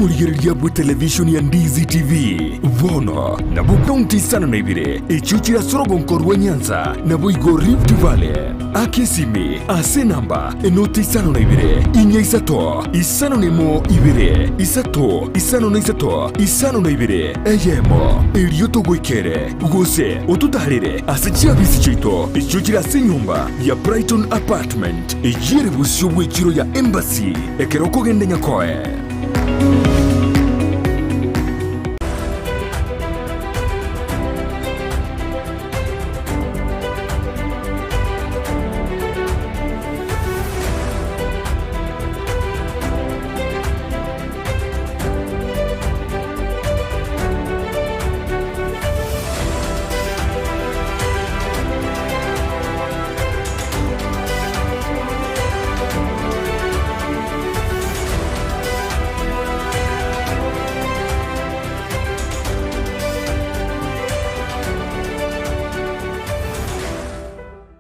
Omorigereria bw'etelevishoni ya Ndizi TV bono nabwo kaunti isano na ibere echio chire ase orogonko rwa Nyanza naboigo Rift Valley. Aka esimi ase enamba enoti 52 4 5 1 2 3 53 52 eyemo erio togoikere gose ototarere ase chiabisi chiaito echio chire ase enyomba ya Brighton Apartment eyio ere bosio bw'echiro ya Embassy ekero okogenda Nyakoe.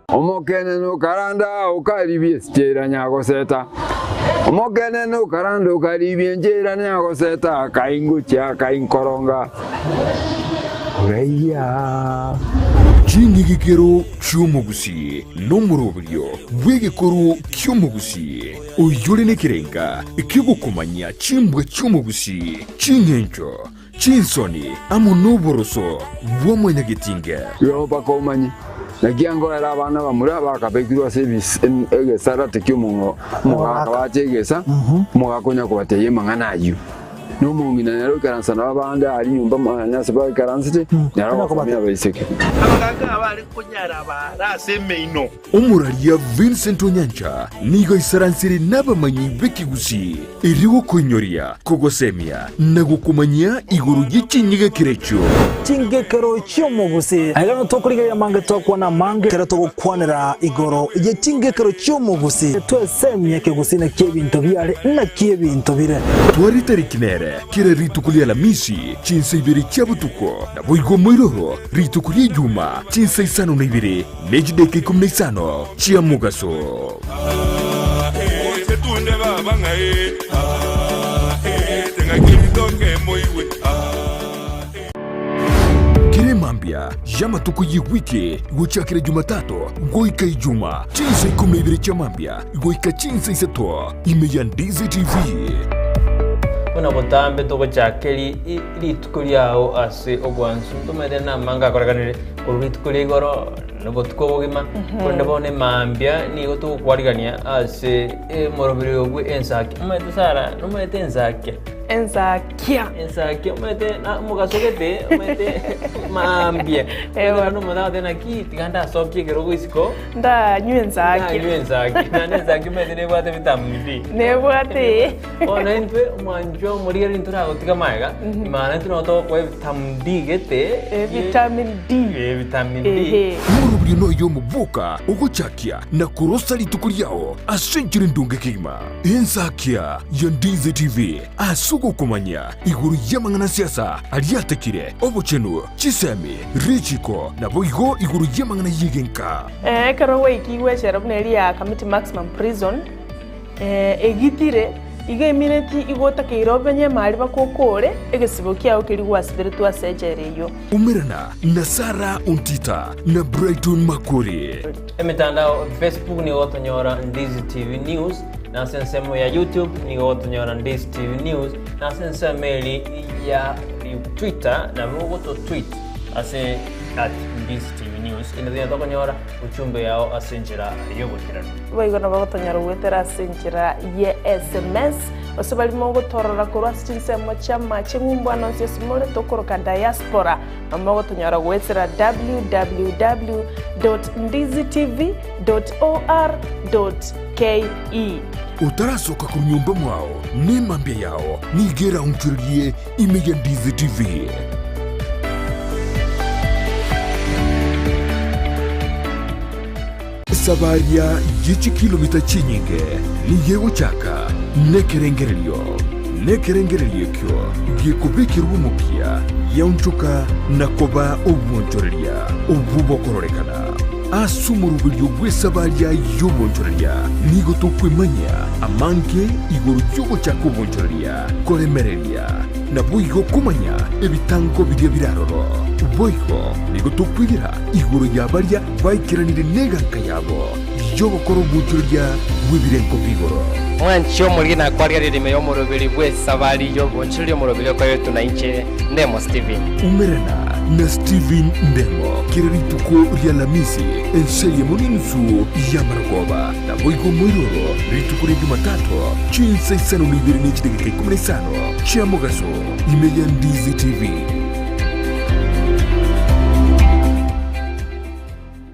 Omokenene okaranda okaribia esichera nyagoseta, Omokenene okaranda okaribia enchera nyagoseta, Akaingochia akainkoronga oraiya. Ching'igikero chi'omogusii nomoroberio bw'egekoro ki'omogusii, oyore nekerenga ki'ogokomanyia chimbwa chi'omogusii, ching'encho, Chinsoni amo noboroso bwa mwanyagetinge. Igo mpaka omanye, naki angoera abana bamura bakabekirwe ase egesarate ki'omogaka bache egesa, omogaka onya kobatebia amang'ana ayio. Na omong'ina nere oikaransa nabo abande aria nyomba nonya ase baikaransete, nere ogosomia abaiseke. Abagaaka abare konyara baare ase emeino. Omoraria Vincent Onyancha nigo aisaransire nabamanyi b'ekegusii erio gokoinyoria, kogosemia na gokomanyia igoro ye chinyegekero echio. Chingekero chi'omogusii. Aiga nigo tokorigereria amange twakwana amange ekero togokwanera igoro ye chingekero chi'omogusii. Twesemie ekegusii naki ebinto biare naki ebinto bire. Tware tariki nere kera rituko ri'Alamisi chinsa ibere chia botuko, naboigo moiroro rituko ri'Ejuma chinsa isano na ibere Ne chidaeka ikomi na isano chia mogaso. Kera mambia y'amatuko y'ewiki gochakera Jumatatu goika Ijuma, chinsa 12 chia mambia goika chinsa isato, ime ya Ndizi TV. Buna botambe togochaka rituko riao ase obwansu, ntomanyete namange akorekanire. Korwa rituko ria igoro na obotuko obogima, korende bono emambia nigo togokwarigania ase omoroberi oyo bwe ensakia. Omanyete Sarah, nomanyete ensakia? Ensakia. Ensakia omanyete na omogaso gete, omanyete mambia. Ewa. Omanyete omonto agoteba naki tiga ndasokie ekerogo isiko, Ndanywe ensakia. ndanywe ensakia. Naende ensakia omanyete nebwate vitamin D. Nebwate. Bono intwe omwanchwa omorigereria ntoragotiga magega, imana intwe nabo togokoa evitamin D gete, Vitamin D. Eh, vitamin D. Ehe. Omoroberio noyo omoboka ogochakia na korosa rituko riao ase enchera endonge kegima. Ensakia ya Ndizi TV ase ogokomanyia igoro y'amang'ana siasa aria atekire, obochenu, chisemi, richiko, naboigo igoro y'amang'ana y'egenka. Ekero gwaikigwe echela buna eria ya Kamiti Maximum Prison, Egitire, igo emineti igo otakeire obenye emari bakokore egesibo kiao keria gwasiberetwe ase echela eyio. Umerana na Sarah Ontita na Brighton Makori. Emetandao Facebook nigo ogotonyora Ndizi TV News, na ase ensemo ya YouTube nigo ogotonyora Ndizi TV News, na ase ensemo eri ya Twitter nabo ogototweet ase at Ndizi TV News. Inde tonya tokonyora Uchumbe yao ase enchera y'oboikeranu. Boigo nabo gotonyora goetera ase enchera ye sms, gose baria mogotorora korwa ase chinsemo chi'amache ng'umbu ande onsi ase more tokoroka diaspora, nabo mogotonyora goetera www dot ndizitv dot or dot ke. Otarasoka korwa nyomba mwao, nemambia yao nigo eraonchorerie ime ya Ndizi TV. Esabaria ye chikilomita chinyinge nigo egochaka nekerengererio, nekerengererio ekio gekobekerwa omokia giaonchoka na koba obwonchoreria obwo bokororekana. Ase omoroberio bw'esabaria y'obonchoreria nigo tokwemanyia amange igoro y'ogochaka obonchoreria, koremereria, naboigo komanya ebitango biria bire aroro. Boigo nigo tokwegera igoro ya baria baikeranire neganka yabo y'ogokora obonchoreria bw'ebirengo bi'igoro. Mwanche omoriri na kwarigereria ime y'omoroberi bw'esabari y'obonchoreria omoroberi okoretwe na inche Ndemo Stephen. Umerana na Stephen Ndemo kera rituko ri'Alamisi ense eyemo n'enusu y'amarogoba, naboigo moiroro rituko ria Jumatatu chinsa isano na ibere ne chidageka ikomi na isano chia mogaso ime ya Ndizi TV.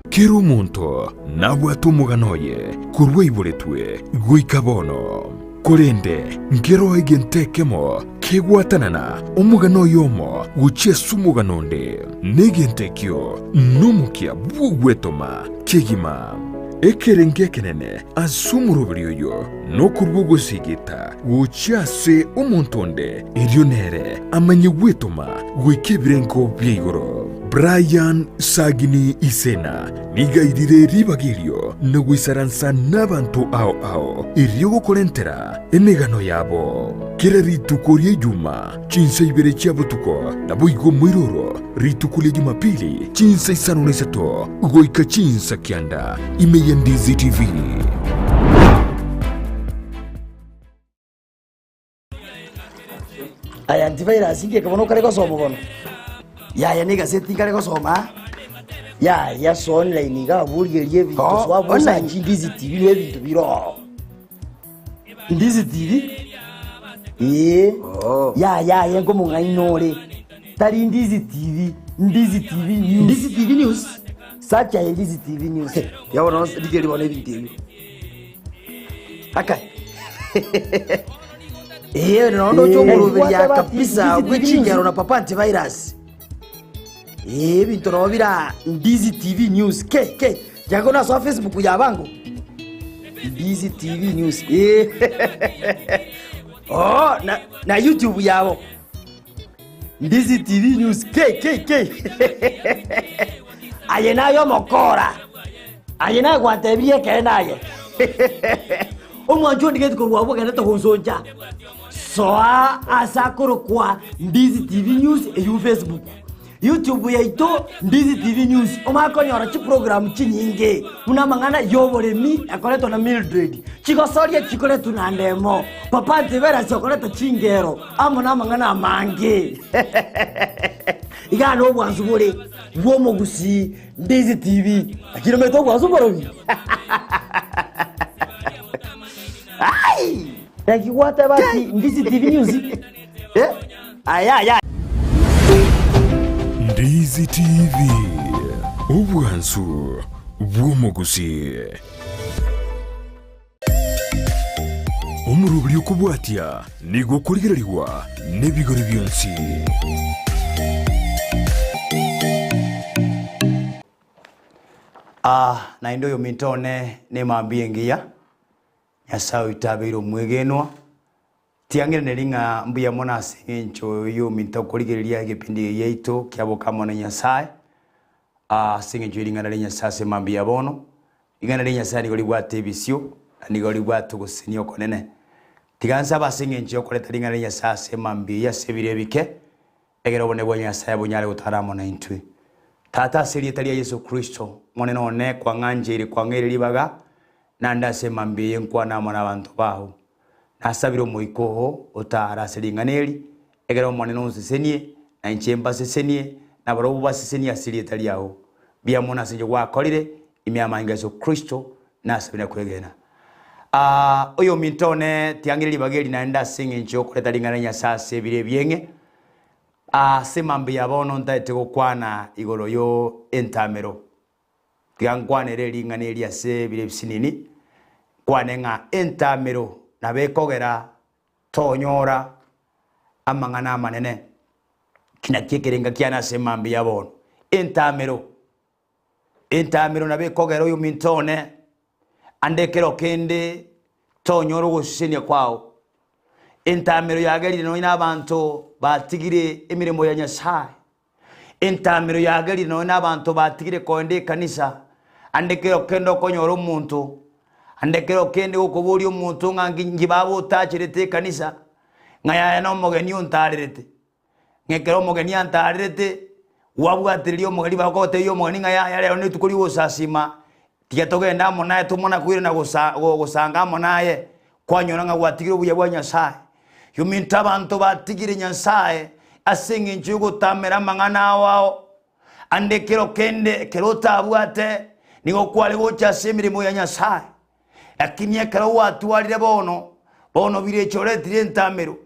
Kera omonto nabwate omogano oye korwa aiboretwe goika bono. Korende nkeroo egento ekemo kegwatanana omogano oyomo gochia ase omogano onde, na egento ekio nomokia bw'ogwetoma kegima. Ekerengo ekenene ase omoroberi oyo nokorua ogosigita gochia ase omonto onde, erio nere amanye gwetoma goika ebirengo bia igoro. Brian Sagini Isena nigo airire ribaga erio na goisaransa nabanto ao ao erio gokorentera emegano yabo. Kera rituko ria Ijuma chinsa ibere chia botuko, naboigo moiroro rituko ria Jumapili chinsa isano na isato goika chinsa kianda ime ya Ndizi TV. Aya antivirus ngeke bono okare gosoma bono. Yaya ne egaseti nkare gosoma. Yaya so online iga abwo origererie ebinto Oh, so abwo online. osachi Ndizi TV na ebinto bire oo. Ndizi TV? Ee. Oh. Yaya aye nkomong'aini ore. Tari Ndizi TV, Ndizi TV News. Ndizi TV News? Search aye Ndizi TV News. Ya bono rigereria bono ebinto ebio. Akai. Eh, nondo Eh, chomoroberia gwateba ati kabisa Ndizi TV bwechingero News. na papa antivirus. Eh, ebinto nabo bira Ndizi TV News. Ke ke. Jago na so Facebook ya bango. Ndizi TV News. Eh. Oh, na na YouTube yabo. Ndizi TV News. Ke ke ke. Aye nayo mokora. Aye naye gwantebirie ekeene aye. Omwancho ondigeti korwa abwo ogenderete gonsoncha. Soa ase akorokwa Ndizi TV News eywo Facebook. YouTube yaito Ndizi TV News omanye konyora chiprogram chinyinge buna amang'ana y'oboremi ekoretwa na Mildred, chigosoria chikoretwa na Ndemo, Papa Antivirus okoreta chingero amo namang'ana amange. Igaa nobwansu bore bw'omogusii Ndizi TV, lakini omanyete obwansu mborobi? Ai! Naki gwateba ati Ndizi TV News? Eh? Aya aya. Ndizi TV, obwansu bw'omogusii. Omoroberi okobwatia nigo okorigererigwa nebigori bionsi. Aa, naende oyominto one nemambia engiya, Nyasae oito abeire omwegenwa, tiang'iraneria ng'a mbuya mono ase eng'encho y'ominto okorigereria egepindi eke giaito kia boka amo na Nyasae, aa, ase eng'encho ye ring'ana ria Nyasae ase mambia ya bono. Ring'ana ria Nyasae nigo ribwate ebisio, na nigo ribwate ogosesenia okonene. Tiga nsabe ase eng'encho y'okoreta ring'ana ria Nyasae ase mambia eyio ase ebiro ebike, Ekero obonene bwa Nyasae bonyare gotara amo naintwe. Tata, ase erieta ria Yeso Kristo, Omonene one, kwang'ancheire kwang'eire ribaga, naende ase emambia eye nkwane amo nabanto bao. Nasabire Omoika oo otaare ase ring'ana eri, ekero Omonene onsesenie, na inche mbasesenie, na barabwo basesenie ase erieta riao. Mbuya mono ase inche gwakorire, ime y'amanyinga a Yeso Kristo, nasabire na kwegena. Aa, oyominto one tiang'ire ribaga eri naende ase eng'encho y'okoreta ring'ana ria Nyasae ase ebiro ebieng'e. Ase mambia bono ntaete gokwana igoro yo entamero. Tiga nkwanere ring'ana eri ase ebiro ebisinini, nkwane ng'a entamero nabo ekogera tonyora amang'ana amanene. Eki nakio ekerenga kiane ase mambia bono. Entamero. Entamero nabo ekogera oyominto one, ande ekero kende tonyora ogosesenia kwao. Entamero yagerire nonya na abanto batigire emeremo ya Nyasae. Entamero yagerire nonya na abanto batigire koenda ekanisa. Ande kero kende okonyora omonto, ande kero kende gokoboria omonto ng'a nki nki baba otacherete ekanisa, ng'a yaya na omogeni ontarerete. Ng'a ekero omogeni antarerete, gwabwatereria omogeni bagogotebia omogeni ng'a yaya rero nerituko riogosasima, tiga togende amo naye tomana koirana gosa gosanga amo naye, kwanyora ng'a gwatigire obuya bwa Nyasaye. Yominto abanto batigire Nyasaye ase eng'encho yogotamera amang'ana ao ao. Ande kero kende ekero otabwate, nigo kware gocha ase emeremo ya Nyasaye. Lakini ekero gwatwarire bono, bono birecha oretire entamero.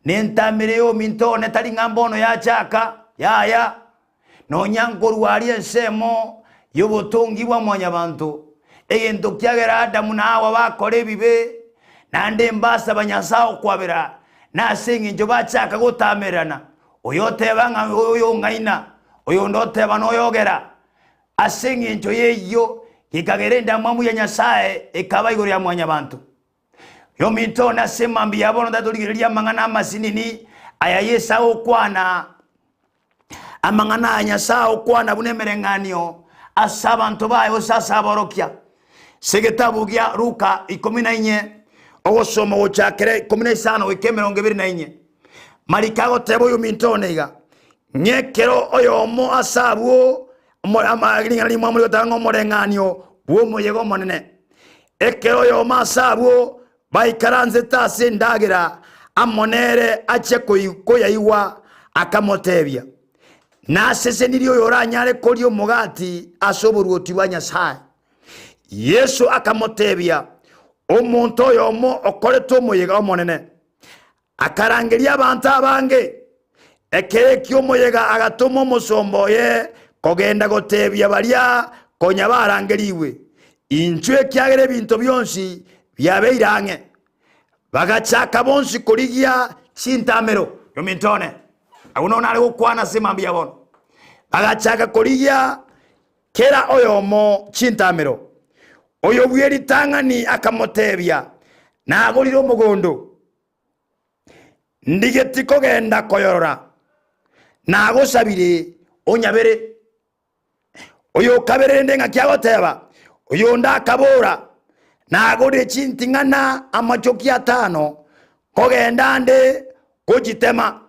Na entamero eye ominto one tari ng'a mbono yachaka, yaya. Nonya nkorwa aria ensemo y'obotongi bwa mwanyabanto, egento kiagera Adamu na Hawa bakora ebibe, naende mbasaba Nyasae okwabera, na ase engencho bachaka gotamererana, oyo oteba ng'a oyo ong'aina, oyonde oteba noyogera. Ase engencho y'eyio gekagera endamwamu ya Nyasae ekaba igoro ya mwanyabanto. Yominto one ase mambia ya bono tatorigereria amang'ana amasinini aya Yeso agokwana, amang'ana aya Nyasae agokwana buna emereng'anio ase abanto baye gose ase aborokia. Ase egetabu gia Luka ikomi na inye, ogosoma gochakera ikomi na isano goika 24, Mariko agoteba oyominto one iga, ng'a ekero oyomo ase abwo ring'ana rimwamu rigoteba ng'a omoreng'anio bw'omoyega omonene. Ekero oyomo ase abwo baikaransete ase endagera amo nere achia koyaigwa, akamotebia, Nasesenirie oyoranyare koria omogati ase oboruoti bwa Nyasae. Yeso akamotebia, Omonto oyomo okorete omoyega omonene, Akarangeria abanto abange. Ekero ekio omoyega agatoma omosomba oye kogenda gotebia baria konya barangerigwe, Inchuo ekiagera ebinto bionsi biabeire ang'e. Bagachaka bonsi korigia chintamero. Ominto one, agwo nonya nare gokwana ase mambia bono. Bagachaka korigia kera oyomo chintamero. Oyo bwe ritang'ani akamotebia, Nagorire omogondo, ndigeti kogenda koyorora, nagosabire onyabere. Oyo okabere rende ng'aki agoteba, Oyonde akabora, Nagorire chinting'ana amachoki atano, kogenda ande gochitema.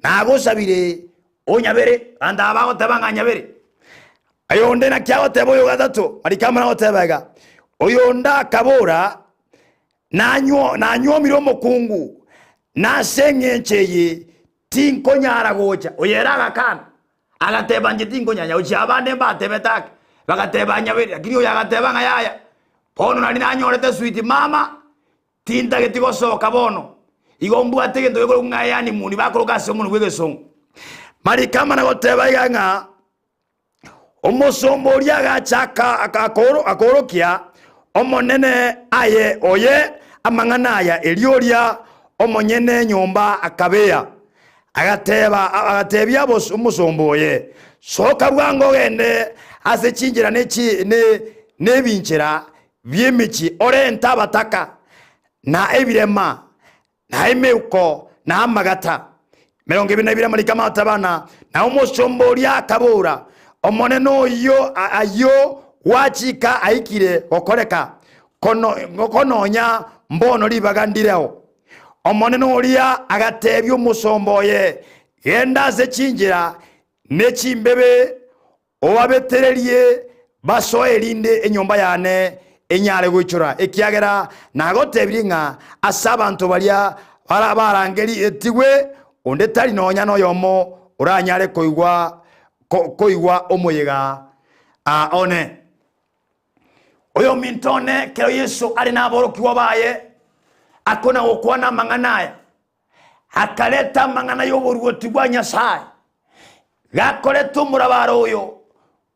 Nagosabire onyabere, abanto aba bagoteba ng'a nyabere. Oyonde naki agoteba oyo gatato, mariko amana agoteba iga, oyonde akabora, Nanywo nanywomire omokungu, na ase eng'encho eye tinkonyara gocha. Oyo ere agakana, agateba inche tinkonyanya gochia abande mbatebete ake, bagateba nyabere, lakini oyo agateba ng'a yaya, bono nari nanyorete sweet mama, Tintageti gosoka bono, igo mbwate egento gekorokwa ng'a ehoneymoon bakoroka ase omonwa bw'egesongo. Mariko amana goteba iga ng'a omosomba oria agacha aka- aka- akoro- akorokia omonene aye oye amang'ana aya, erio oria omonyene enyomba akabea, agateba agatebia abos- omosomba oye, Soka bwango ogende ase chinchera ne chi ne nebinchera bi'emechie orente abataka, na ebirema, na emeuko, na amagata. 22 amariko amatabana, na omosomba oria akabora, Omonene oyio ayio gwachika aikire gokoreka, kono kononya mbono ribaga ndireo. Omonene oria agatebia omosomba oye, Genda ase chinchera ne chimbebe Obabetererie basoe erinde enyomba yane enyare goichora, ekiagera nagotebirie ng'a ase abanto baria barangeretigwe onde tari nonya noyomo oranyare koigwa koigwa omoyega one. Oyominto one, ekero Yeso are naborokigwa baye akona gokwana amang'ana aya, akareta amang'ana y'oboruoti bwa Nyasae, gakoreta omorabaro oyo,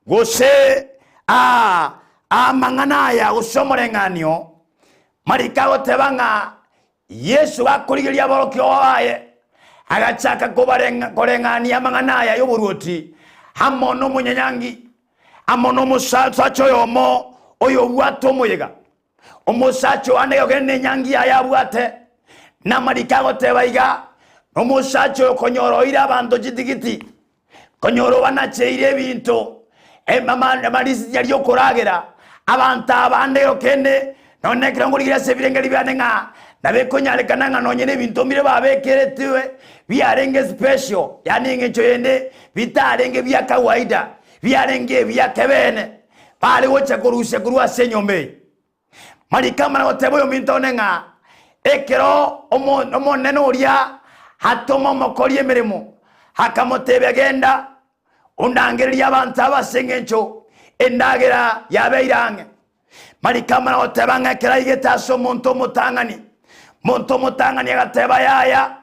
gose aa amang'ana aya gose omoreng'anio, mariko agoteba ng'a Yeso gakorigereria aborokigwa baye, agachaka kobareng'a koreng'ania amang'ana aya y'oboruoti amo nomonyanyangi, amo nomosacha oyomo oyobwate omoyega. Omosacha one ogende nenyangi yaye abwate, namariko agoteba iga, Nomosacha oyo konyora oire abanto chitigiti, konyora obanacheire ebinto. Amarisiti aria okoragera abanto abande ekero kende, nonya nekero nkorigereria ase ebirengeri biane ng'a nabo ekonyarekana ng'a nonye nebinto mbire babekeretwe biarenge special, yaani eng'encho yende bitarenge bia kawaida, biarenge ebia kebeene, bare gocha korusia korwa ase enyomba eye. Mariko amana goteba oyominto one ng'a ekero omonene oria atoma omokori emeremo, akamotebia, Genda, ondangererie abanto aba ase engencho endagera yabeire ang'e. Mariko amana goteba ng'a ekero aigete ase omonto omotang'ani, monto omotang'ani agateba, Yaya,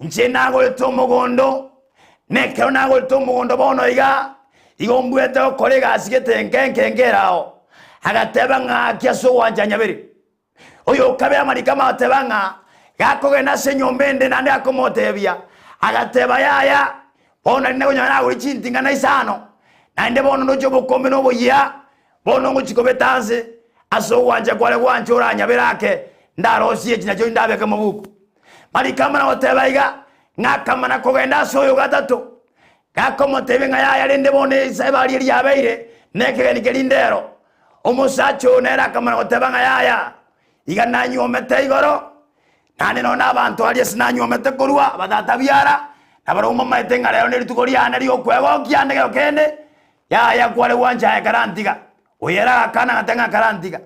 inche nagorete omogondo, na ekero nagorete omogondo bono iga, igo mbuete gokora egasi gete enke enke enke ere ao. Agateba ng'a aki ase ogwancha nyabere. Oyokabere amariko amateba ng'a gakogenda ase enyomba ende naende akomotebia, agateba, Yaya, bono nari nakonyora nagore chinting'ana isano, naende bono ndoche obokombe na oboyia, bono ngochia kobeta anse, ase ogwancha kware gwancha oranyabere ake, ndarosie echi nachio ndabeke mobuko. Mariko amana goteba iga, ng'a akamana kogenda ase oyo gatato, gakomotebia ng'a yaya rende bono ebari eria yabeire, nekegeni keria ndero. Omosacha oyo nere akamanya goteba ng'a yaya, iga nanyuomete igoro, naende nonya nabanto aria ase nanyuomete korwa, abatata biara, na barabwo mbamaete ng'a rero nerituko riane ri'okwegokia ande ekero kende, yaya kware gwancha aye karantiga. Oyo ere agakana agateba ng'a karantiga.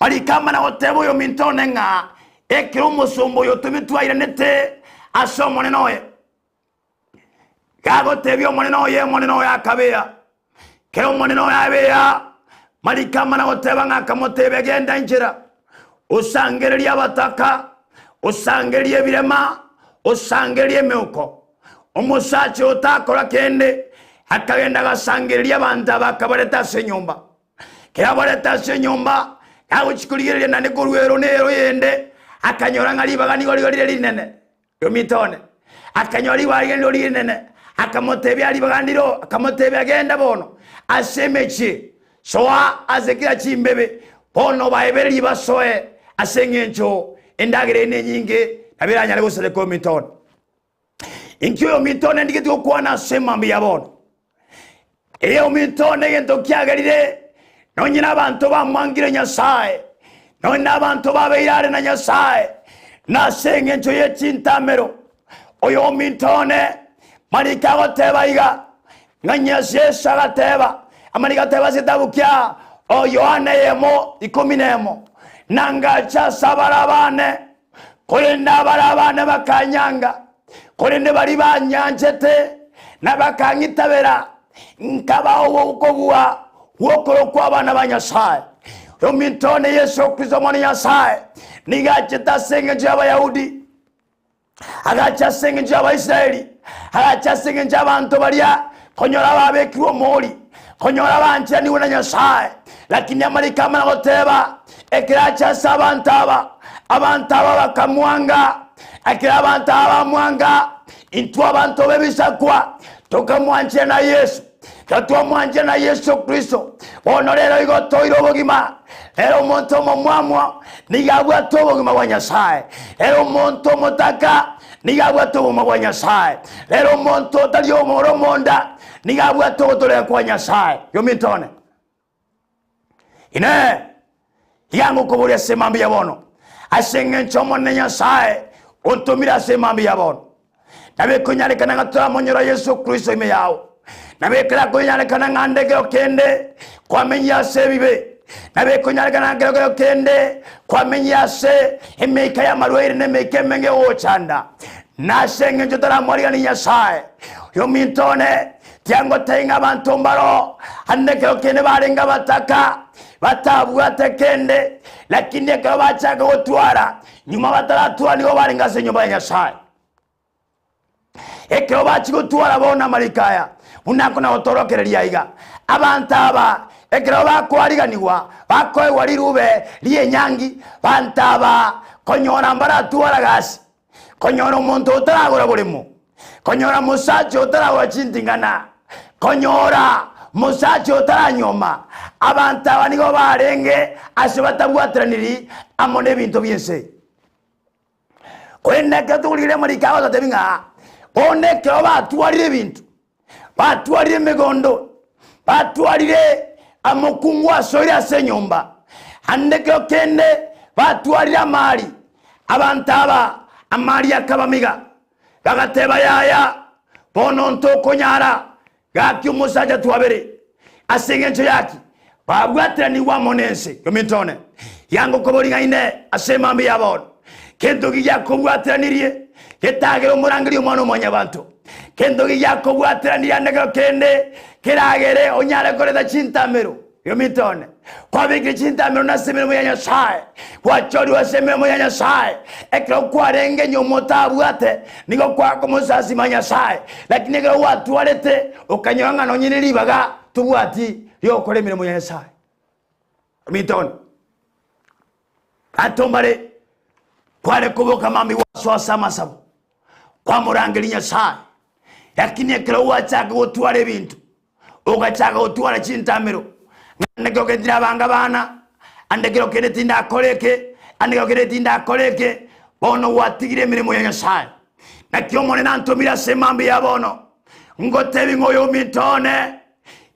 Mariko amana goteba oyominto one ng'a ekero omosomba oyo otometwe airanete ase omonene oye, Gagotebia omonene oye, omonene oye akabea. Kera omonene oye abea, Mariko amana goteba ng'a akamotebia, Genda inchera, osangererie abataka, osangererie ebirema, osangererie emeuko. Omosacha oyo takora kende, akagenda agasangereria abanto aba akabareta ase enyomba. Kera abareta ase enyomba, gagochia korigereria naende korwa ero na ero yende, akanyora ng'a ribaga nigo rigo rire rinene. Ominto one akanyora ribaga riria rinene, akamotebia ribaga ndiro, akamotebia, Genda bono ase emechie, soa ase kera chimbebe, bono baebererie basoe, ase engencho endagera eye nenyinge, nabo eranyare gosareka ominto one. Inki oyominto one ndigeti gokwana ase emambia ya bono? Ee, ominto one egento kiagerire, nonye nabanto bamwangire Nyasae, nonye nabanto babeire are na Nyasae, nase engencho ye chintamero. Oyo ominto one, mariko agoteba iga, ng'a Yeso agateba, amariko agateba ase egetabu kia o Yohana eyemo ikomi nemo, na ngacha ase abare abane, Korende abare abane bakanyanga, korende baria banyanchete na bakang'itabera, nkabaa okobua gw'okorokwa abana ba Nyasae. Ominto one Yeso Kristo Omwana o Nyasae nigo achete ase engencho y'Abayahudi, agacha ase engencho y'Abaisraeli, agacha ase engencho y'abanto baria konyora babekirwe omori, konyora bancheranigwe na Nyasae. Lakini amariko amana goteba, Ekero acha ase abanto aba, abanto aba bakamwanga. Ekero abanto aba bamwanga, intwe abanto b'ebisakwa tokamwanchera na Yeso. Ekero twamwanchera na Yeso Kristo, bono rero igo toire obogima. Rero omonto omomwamwa nigo abwate obogima bwa Nyasae. Rero omonto omotaka nigo abwate obogima bwa Nyasae. Rero omonto otari ore omonda nigo abwate ogotoreka kwa Nyasae. Yominto one. Inee! Iga ngokoboria ase mambia ya bono, ase engencho Omonene Nyasae ontomire ase mambia ya bono? Nabo ekonyarekana ng'a toramonyora Yeso Kristo ime yao. Nabo ekerakonyarekana ng'a ande ekero kende kwamenyire ase ebibe. Nabo ekonyarekana ng'a ekero kero kende kwamenyire ase emeika y'amarwaire na emeika emenge egogochanda. Na ase engencho toramwariganie Nyasae, oyominto one, Tiangotebia ng'a abanto mbaro ande ekero kende barenge abataka, batabwate kende, lakini ekero bachaka gotwara, nyuma bataratwara nigo barenge ase enyomba ya Nyasae. Ekero bachia gotwara bono amariko aya, buna akona gotorokereria iga, abanto aba ekero bakoariganigwa, bakoegwa rirube ri'enyangi, banto aba konyora mbaratwara gasi, Konyora omonto otaragora boremo, konyora mosacha otaragora chinting'ana, konyora mosacha otaranyuoma. Abanto aba nigo barenge ase batabwataraniri amo nebinto bi'ense. Korende ekero tokorigereria amariko agototebia ng'a bono ekero batwarire ebinto, batwarire emegondo, Batwarire amokungu asoire ase enyomba, ande ekero kende batwarire amari. Abanto aba amari akabamiga, bagateba, Yaya, bono ntokonyara, gaki omosacha twabere. Ase engencho yaki babwateranigwe amo nense? Ominto one, yangokoboria ng'a ine ase emambia ya bono, kento ki giakobwateranirie getagere omorangerie Omwana o Mwanyabanto? Kento ki giakobwateranirie ande ekero kende keragere onyare koreta chintamero? Ominto one, kwabekire chintamero nase emeremo ya Nyasae, gwachorigwe ase emeremo ya Nyasae. Ekero kwarenge nyuma otabwate, nigo kwakomosasima Nyasae, lakini ekero gwatwarete, okanyora ng'a nonye ne ribaga tobwati ri'ogokora emeremo ya Nyasae. Ominto one, atombare kware koboka mambia gwasoa ase amasabo, kwamorangeria Nyasae, lakini ekero gwachaka gotwara ebinto, ogachaka gotwara chintamero, ng'a ande kero kende tindabanga abana, ande kero kende tindakora eke, ande kero kende tindakora eke, bono gwatigire emeremo ya Nyasae. Naki Omonene antomire ase emambia ya bono, ngotebi ng'a oyominto one,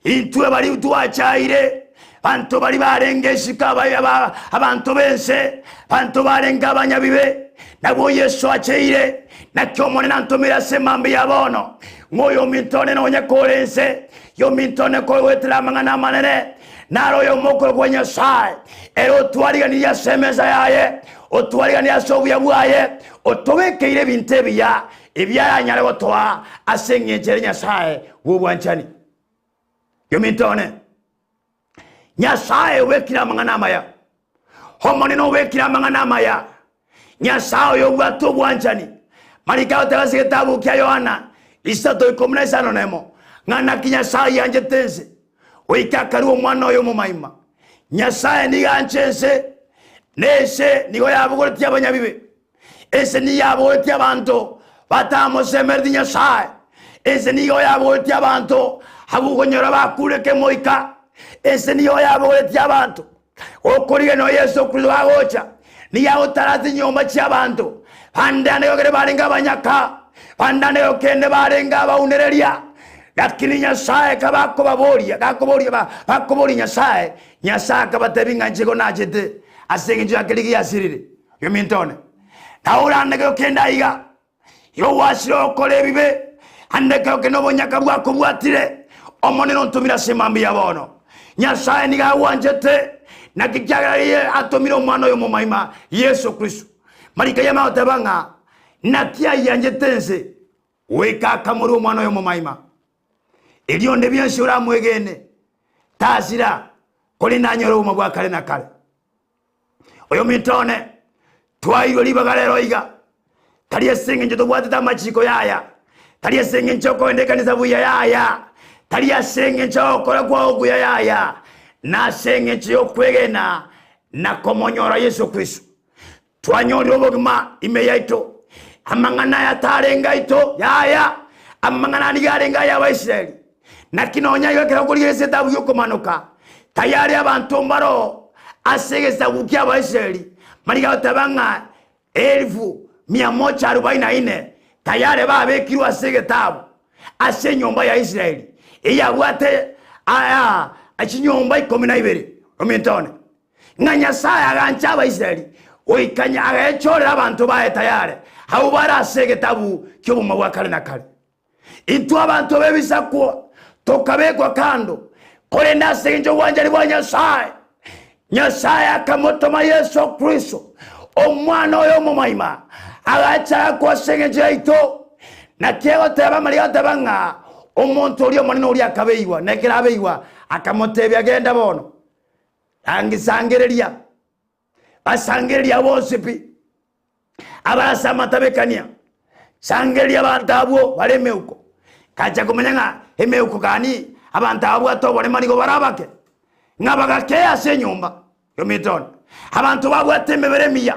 intwe baria twachaire, banto baria barenge isiko aba- aba- abanto b'ense, banto barenge abanyabibe, nabwo Yeso acheire. Naki Omonene antomire ase emambia ya bono, ng'a oyominto one nonye kore ense, yominto one kogoetera amang'ana amanene, naro oyomo okorokwa Nyasae, ere otwariganirie ase emesa yaye, otwariganirie ase obuya bwaye, otobekeire ebinto ebiya, ebi aranyare gotoa ase engencho ere Nyasae bw'obwanchani. Yominto one, Nyasae obekire amang'ana amaya, Omonene obekire amang'ana amaya, Nyasae oyo obwate obwanchani. Mariko agoteba ase egetabu kia Yohana 3:15, ng'a naki Nyasae ayianchete ense, goika akarua Omwana oye omomaima. Nyasae nigo anche ense, na ense nigo yabogoretie abanyabibe. Ense nigo yabogoretie abanto batamosemereti Nyasae. Ense nigo yabogoretie abanto abwo okonyora bakure kemoika. Ense nigo yabogoretie abanto Okorigena o Yeso Kristo agocha, nigo agotara ase chinyomba chi'abanto. Bande ande gokende barenge abanyaka, bande ande gokende barenge abaunereria. Lakini Nyasae kabakobaboria, gakoboria ba- bakoboria Nyasae, Nyasae akabatebia ng'a inche igo nachete ase engencho ya keria giasirire. Ominto one, nawe orande gokende aiga, Igo gwachire gokora ebibe, ande ekero kende obonyaka bwakobwatire, Omonene ontomire ase mambia ya bono. Nyasae nigo agwanchete, naki kiagera riria atomire Omwana oye omomaima, Yeso Kristo. Mariko ayio amagoteba ng'a, Naki ayianchete ense, goika akamorua Omwana oye omomaima, erio onde bwensi oramwegene, tasira, korende anyore obogima bwa kare na kare. Oyominto one, twairwe ribaga rero iga, tari ase engencho tobwatete amachiko yaya, tari ase engencho okogenda ekanisa buya yaya, tari ase engencho ogokora kwao okuya yaya, nase engencho y'okwegena na komonyora Yeso Kristo. Twanyorire obogima ime yaito, amang'ana aya tarenge aito yaya, amang'ana aya nigo arenge ay'Abaisraeli. Naki nonya igo ekero okorigia ase etabu y'okomanoka, tayari abanto mbaro ase egesaku ki'Abaisraeli mariga goteba ng'a elifu mia moja arubaini na ine tayari babekirwe ase egetabu ase enyomba ya Israeli, eyabwate aya chinyomba ikomi na ibere. Ominto one, ng'a Nyasae agancha Abaisraeli goika agechorera abanto baye tayare, abwo bare ase egetabu ki'obogima bwa kare na kare. Intwe abanto b'ebisaku tokabekwa kando, korende ase engencho y'obwanchani bwa Nyasae, Nyasae akamotoma Yeso Kristo, Omwana oye omomaima, agacha agakwa ase engencho yaito. Naki egoteba amariko agoteba ng'a omonto oria omonene oria akabeigwa, na ekero abeigwa akamotebia, Genda bono, Rangisangereria, basangereria bonsi pi, abare ase amatabekania, sangereria abanto abwo bare emeuko. Ngacha komanya ng'a emeuko kani abanto ababwate oborema nigo bare abake, ng'a bagakea ase enyomba y'omoito one. Abanto babwate emebere emiya,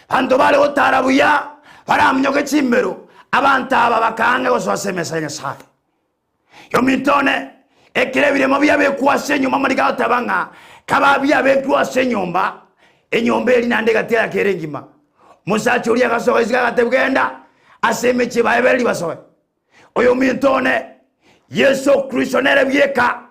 abanto bare gotara buya, baramonyoke chimbero, abanto aba bakaang'a gosoa ase emesa ya Nyasae. Ominto one, ekero ebiremo biabekwa ase enyomba amariko agoteba ng'a kaba biabekirwe ase enyomba, enyomba eria naende egatiga kere engima. Omosacha oria agasoka isiko agatebia, Genda ase emechie baebereri basoe. Oyominto one, Yeso Kristo nere bweka.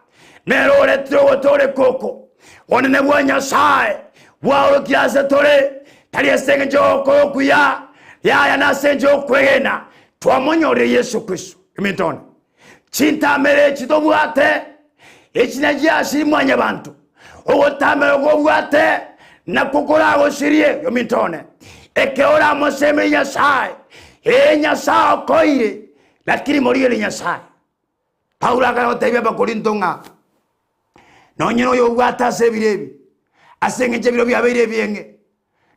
Nere oretire ogotooreka oko. Obonene bwa Nyasae bwaorokire ase tore, tari ase engencho y'ogokora okuya, yaya nase engencho y'okwegena twamonyorire Yeso Kristo. Eminto one, chintamero echi tobwate, echi nachiasiri mwanyabanto, ogotamera oko obwate nakwo koragosirie. Ominto one, ekero oramosemerie Nyasae, ee Nyasae okoire, lakini morigererie Nyasae. Paulo akare gotebia Abakorinto ng'a nonye noyo obwate ase ebiro ebi, ase eng'encho ebiro biabeire ebieng'e,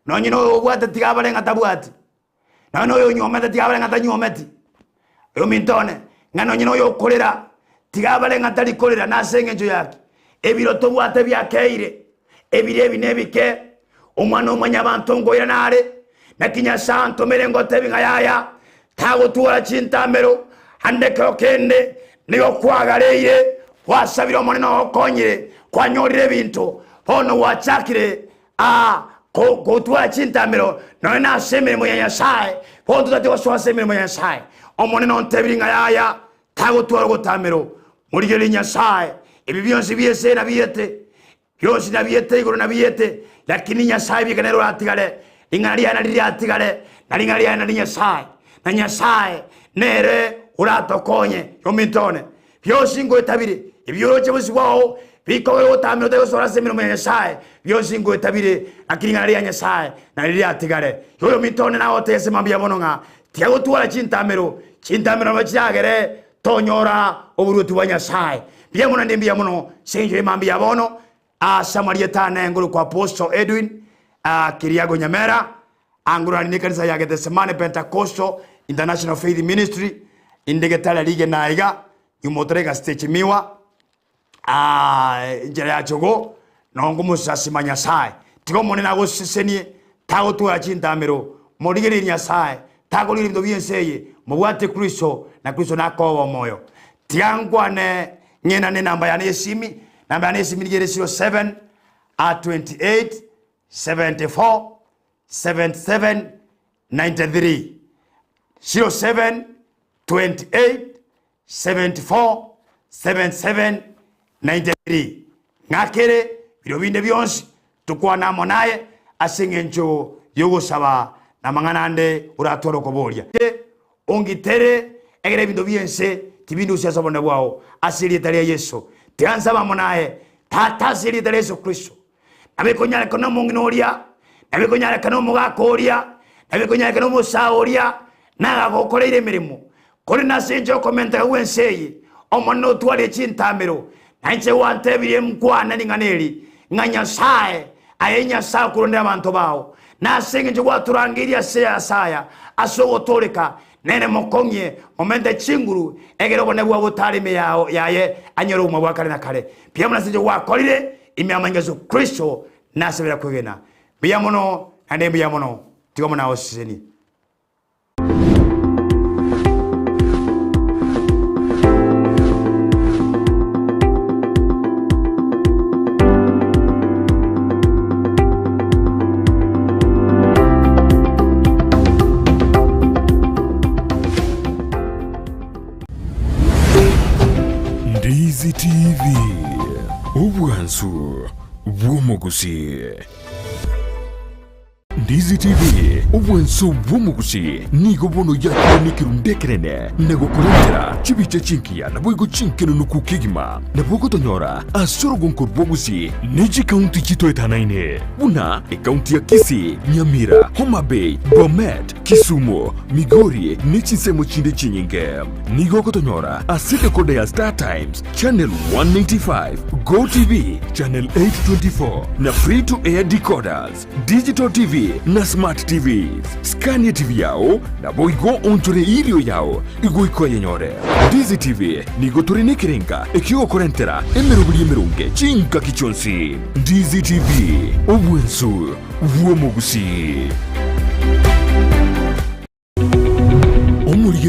nonye noyo obwate tiga abare ng'a tabwati, nonye noyo onyuomete tiga abare ng'a tanyuometi, ominto one, ng'a nonye noyo okorera tiga abare ng'a tari korera nase eng'encho yaki? Ebiro tobwate biakeire, ebiro ebi nebike, Omwana o mwanyabanto nkoirana are, naki Nyasae antomire ngotebi ng'a yaya, tagotwora chintamero, ande ekero kende nigo kwagareire, gwasabire Omonene ogokonyire, kwanyorire ebinto, bono gwachakire aa gotwara chintamero nonya nase emeremo ya Nyasae, bono totati gosoa ase emeremo ya Nyasae. Omonene ontebirie ng'a yaya, tagotwara ogotamero. Morigererie Nyasae, ebi bionsi bi'ense nabiete, Bionsi nabiete igoro nabiete, lakini Nyasae bieka nere oratigare, ring'ana riaye nari riatigare, na ring'ana riaye nari Nyasae, na Nyasae nere oratokonye. Ominto one, bionsi ngoeta bire, ebi oroche bosio bwao bikogera ogotamera otari gosoera ase emeremo ya Nyasae, bionsi ngoeta bire, lakini ring'ana ria Nyasae nari riatigare. Igo ominto one nagotebia ase mambia bono ng'a tiga gotwara chintamero, chintamero nabo chiragere Tonyora oboruoti bwa Nyasae. Mbuya mono naende mbuya mono ase engencho y'emambia ya bono ase amarieta ane ngorokwa Apostle Edwin ah, Kiriago Nyamera angororani nekanisa ya Gethsemane Pentecostal International Faith Ministry inde Getare Rigena iga nyuma otareka stage miwa Ah, enchera ya chogo nongo mosasima Nyasae. Tiga Omonene agosesenie, tagotwara chintamero. Morigererie Nyasae, takorigereria ebinto bi'ense eye, mobwate Kristo, na Kristo nakobe omoyo. Tiga nkwane ng'enane enamba yane y'esimi, namba yane y'esimi nigo ere 07 28 74 77 93 07 28 74 77 93 Ng'akere biro binde bionsi tokwane amo naye ase engencho y'ogosaba na amang'ana ande oratware okoboria. Ongitere egere ebinto bi'ense tibindusia ase obonene bwao ase erieta ria Yeso. Tiga nsabe amo naye, Tata ase erieta ria Yeso Kristo. Nabo ekonyarekana omong'ina oria, nabo ekonyarekana omogaka oria, nabo ekonyarekana omosae oria, nagagokoreire emeremo. Korende ase inche okomenteka gw'ense eye, Omonene otwarire chintamero, na inche gwantebirie nkwane ring'ana eri, ng'a Nyasae, aye Nyasae okorondera abanto bao, na ase engencho gwatorangeirie ase ase aya ase ogotooreka, nere mokong'ie, momente chinguru, egere obonene bwao botare ime yao yaye anyore obogima bwa kare na kare. Mbuya mono ase engencho gwakorire ime y'amanyinga Yeso Kristo, nasabera kwegena. Mbuya mono, naende mbuya mono. Tiga Omonene agosesenie. Ndizi TV, obwansu bw'omogusii. Ndizi TV, obwansu bw'omogusii, nigo bono yakire nekerundu ekenene na gokorentera chibicha chingiya naboigo chinkenunuku kegima. Nabo ogotonyora ase orogonko rwa Gusii ne chikaunti chitoetanaine buna ekaunti ya Kisii, Nyamira, Homa Bay, Bomet, Kisumu, Migori ne chinsemo chinde chinyinge. Nigo ogotonyora ase decoder ya Star Times, Channel 195, Go TV, Channel 824 na Free to Air decoders, Digital TV na Smart TVs. Skania TV yao naboigo onchore irio yao igoika oyenyore. Ndizi TV nigo tore nekerenga ekiogokorentera emeroberi emeronge chingaki chionsi. Ndizi TV, obwensu bw'omogusii.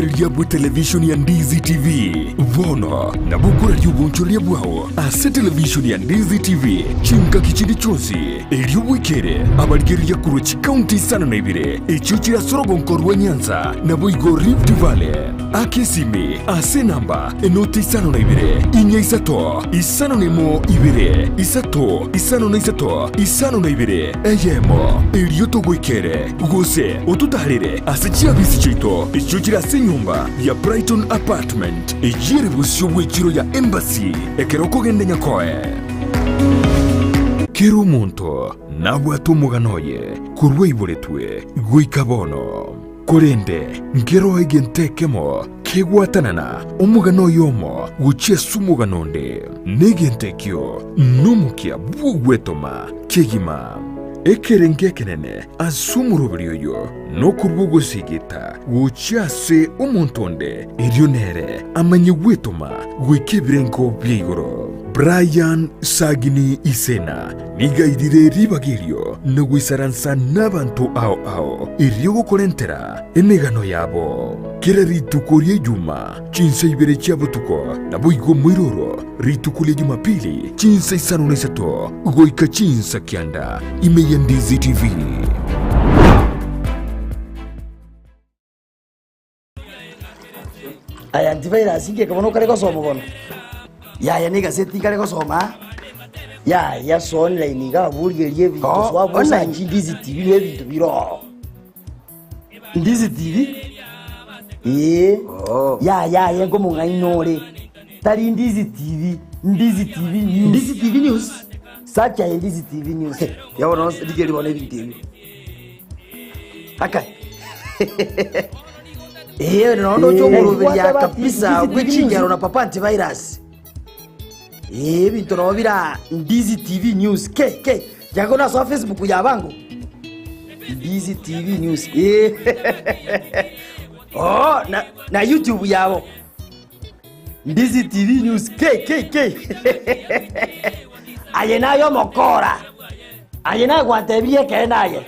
Omorigereria bw'etelevishoni ya Ndizi TV, bono nabo okoraria obonchoreria bwao ase televishoni ya Ndizi TV chingaki chinde chionsi, erio bwekere abarigereria korwa chikaunti isano na ibere echio chire ase orogonko rwa Nyanza naboigo Rift Valley. Aka esimi ase enamba enoti isano na ibere, inya isato, isano na emo ibere, isato, isano na isato, isano na ibere, eyemo, erio togoikere, gose ototaarere ase chiabisi chiaito echio chire ase enyomba ya Brighton Apartment, eyio ere bosio bw'echiro ya Embassy ekero okogenda Nyakoe. Kera omonto nabwate omogano oye korwa aiboretwe goika bono. Korende nkeroo egento ekemo kegwatanana omogano oyomo gochia ase omogano onde, na egento ekio nomokia bw'ogwetoma kegima. Ekerengo ekenene ase omoroberi oyo nokorua ogosigita gochia ase omonto onde, erio nere amanye gwetoma goika ebirengo bia igoro. Brian Sagini Isena nigo airire ribaga erio na goisaransa nabanto ao ao erio gokorentera emegano yabo. Kera rituko ria Ijuma chinsa ibere chia botuko, naboigo moiroro rituko ria Jumapili chinsa isano na isato goika chinsa kianda ime ya Ndizi TV. Aya antivirus ngeke bono okare gosoma bono. Yaya na egaseti nkare gosoma yaya so online iga abwo origererie ebinto Oh, so abwo online. osachi Ndizi TV na ebinto bire ororo. Ndizi TV ee Oh. yaya aye nkomong'aini ore tari Ndizi TV, Ndizi TV News. Ndizi TV News. Search aye Ndizi TV News. Ya bono rigereria bono ebinto ebio. Akai. Eh, nondo Eh, ocho eh, kabisa Ndizi TV bw'echingero na papa antivirus. Eh, ebinto nabo bira Ndizi TV News. Ke ke. Jago na so Facebook ya bango. Ndizi TV News. Eh. Oh, na na YouTube yabo. Ndizi TV News. Ke ke ke. Aye naye omokora. Aye naye gwantebirie ekeene aye.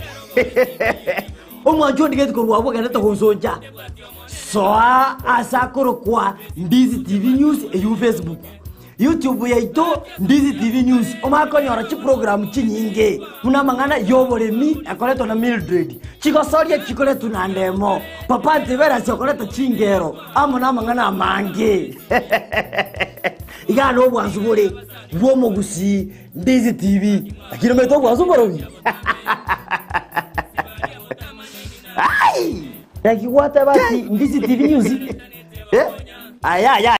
Omwancho ondigeti korwa abwo ogendete gonsoncha. Soa ase akorokwa Ndizi TV News eywo Facebook. YouTube yaito Ndizi TV News omanye konyora chiprogram chinyinge buna amang'ana y'oboremi ekoretwa na Mildred, chigosoria chikoretwa na Ndemo, Papa Antivirus okoreta chingero amo namang'ana amange. Igaa nobwansu bore bw'omogusii Ndizi TV. Lakini omanyete obwansu mborobi? Ai! Naki gwateba ati Ndizi TV News? Eh? Aya aya.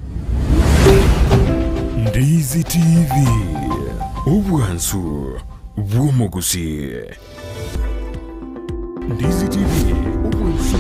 Ndizi TV, obwansu bw'omogusii. Ndizi TV, obwansu.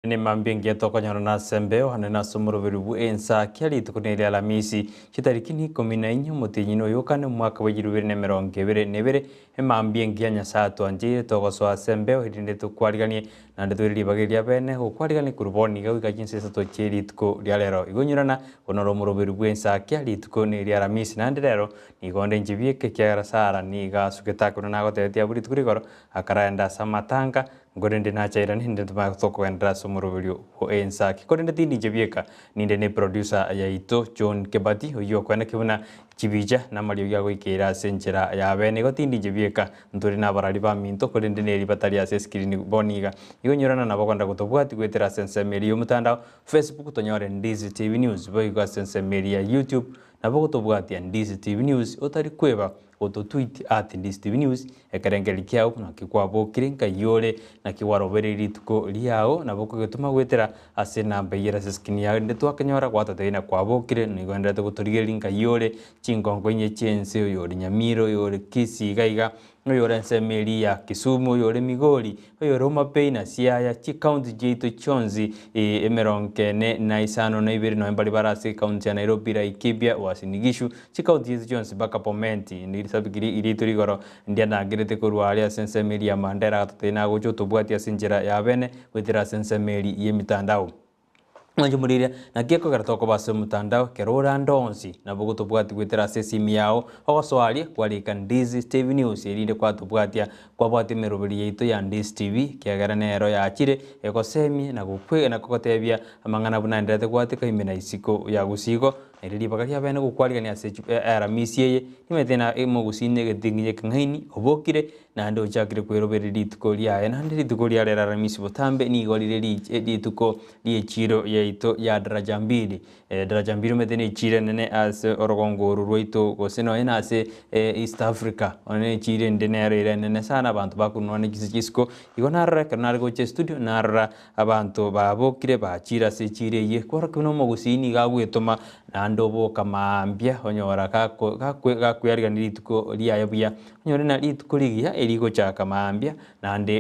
Nemambia engiya tokonyorana ase embeo ande nase omoroberi bw'ensa kia rituko na eria Alamisi, chitariki ni ikomi na inye omotienyi na oyokane omwaka bwa egeru bibere na emerongo ebere na ebere. Emambia engiya Nyasae atwancheire togosoa ase embeo erinde tokwariganie naende toire ribaga eria bene gokwarigania korwa bono iga goika chinsa isato chie rituko ria rero. Igo nyorana buna ore omoroberi bw'ensa kia rituko na eria Alamisi naende rero nigo onde inche bieka ekiagera Sara nigo asugete ake buna nagotebetie abwo rituko rigoro akaraenda ase amatanga Nkorende nachairane ninde ntobare tokogenderera ase omoroberio o ensaki. Korende tindi inche bieka, ninde ne producer yaito John Kebati oyio okoeneki buna chibicha na amariogi agoikeire ase enchera ya bene. Igo tindi inche bieka, ntore na abarari baminto korende neri batari ase escreen bono iga. Igo nyorana nabo kogenda gotobwati goetera ase ensemo eria y'omotandao, Facebook tonyore Ndizi TV News boigo ase ensemo eria ya YouTube nabo gotobwatia Ndizi TV News otari kweba Gototweet at Ndizi News, ekerengererio kiao naki kwabokire nkai ore, naki gwarobereirie rituko riao, nabo okogetoma goetera ase enamba eyio ere ase escreen yao erinde twakenyora gwatotebia ng'a kwabokire nigo oendererete gotorigereria nkai ore, chingongo inye chi'ense oyore Nyamira oyore Kisii iga iga. Oyore ensemo eria ya Kisumu, oyore Migori, oyore Homa Bay na Siaya, chicounty chiaito chionsi emerongo ene na isano na ibere nonya mbaria bare ase ecounty ya Nairobi, Laikipia, Uasin Gishu, chicounty chiaito chionsi mpaka Bomet, risabiki riaito rigoro ndianagerete korwa aria ase ensemo eria ya Mandera agatotebia nagocha otobwatie ase enchera ya bene goetera ase ensemo eria y'emitandao. Mwanche moriria, naki ekogera tokoba ase omotandao ekero ore ande onsi, nabo ogotobwatia goetera ase esimi yao, ogosoa aria kwarika Ndizi TV News erinde kwatobwatia, kwabwatia emeroberi yaito ya Ndizi TV, ekiagera nero yachire egosemie na gokwe na kogotebia amang'ana buna aenderete goatika ime na isiko ya gusii igo, Naende ribaga riabeene gokwarigania ase Aramisi eye, nimanyete ng'a omogusii negetinginye ekeng'aini, obokire, naende ochakire kweroberia rituko riaye. Naende rituko ria rero Aramisi botambe nigo rire rituko ri'echiiro yaito ya Daraja Mbili. Daraja Mbili omanyete nechiiro enene ase orogongo oro rwaito gose nonya na ase East Africa. Nonya na echiiro ende nero ere enene sana abanto bakorwa nonya ne chisiko. Igo narora ekero nare gocha estudio, narora Abanto babokire bachiire ase echiiro eyio, kworokia buna omogusii nigo agwetoma, naende oboka mambia onyora gakwearigania rituko riaye buya. Onyore na rituko rigiya erigochaka mambia, naende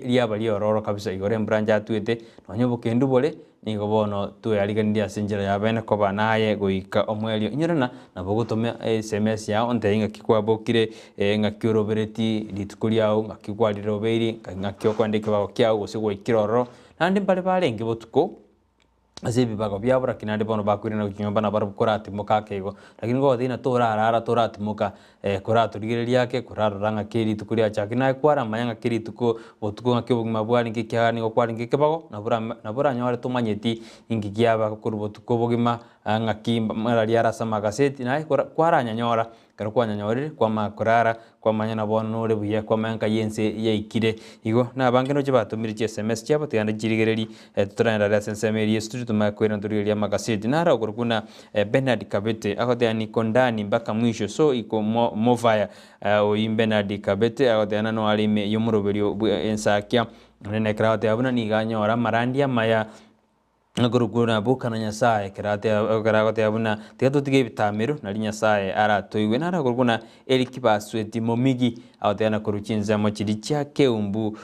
riaba riororo kabisa igoro embura nchatwete, nonya obokendu bore, nigo bono tweariganirie ase enchera ya bene koba naye goika omoerio. Inyora ng'a nabo ogotoma esemesi yao ontebie ng'aki kwabokire, ng'aki orobereti rituko riao, ng'aki kwarirobeiri, ng'aki okoenda ekebago kiao gose gwaikire ororo. Naende mbare barenge botuko ase ebibago biabo lakini naende bono bakoirana gochia nyomba nabarabwo koratimoka ake igo. Lakini ngogotebia ng'a torarara toratimoka koratorigereria ake, korarora ng'aki rituko riachakire naye kwaramanya ng'aki rituko botuko ng'aki obogima bwarenge ekiagera nigo kwarenge ekebago nabo orame nabo oranyore tomanyeti inki kiaba korwa botuko obogima ng'aki marari are ase amagaseti naye kora kwaranyanyora Ekero kwanyanyorire, kwamanya korara, kwamanya na bono nore buya, kwamanya nkai ense yaikire. Igo nabange noche batomire chi sms chiabo tigande nchirigererie totoragenda are ase ensemo eria Yesu turi tomanye koirana torigererie amagaseti. Naro okorokwa buna Bernard Kabete agoteba niko ndani mpaka mwisho so iko mo mofire. Oyio Bernard Kabete agoteba ng'a noare ime yomoroberio bwe ensakia. Naende ekero agoteba buna nigo anyora amarandia amaya. Nakorokwo naboka na Nyasae, ekero ateba ekero agoteba buna, Tiga totige ebitamero, nario Nyasae aratoigwe. Naro akorokwa buna Eric Basweti Momigi, agoteba na korwa chinsemo chiria chia Keumbu,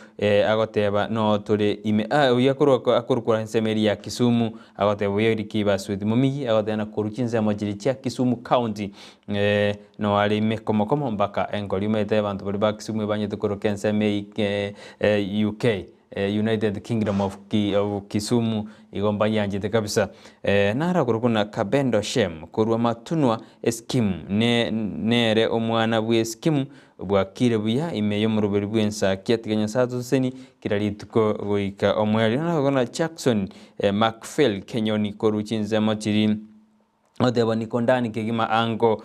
agoteba noo tore ime ah oyio akorwa akorokwa ensemo eria ya Kisumu, agoteba oyio Eric Basweti Momigi, agoteba na korwa chinsemo chiria chia Kisumu County, noo are ime komo komo mpaka enkori omanyete abanto baria ba Kisumu ebanyete koroka ensemo eye UK. United Kingdom of Kisumu igo mbayianchete kabisa. Naro akorokwa na Kabendo Shem korwa Matunwa Eskimu ne nere omwana bw'Eskimu bwakire buya ime y'omoroberi bw'ensakia tiga Nyasae atoseseni kera rituko goika omoerio. Naro akorokwa na Jackson Macphail Kenyoni korwa chinsemo chiri Oteba niko ndani kegima ango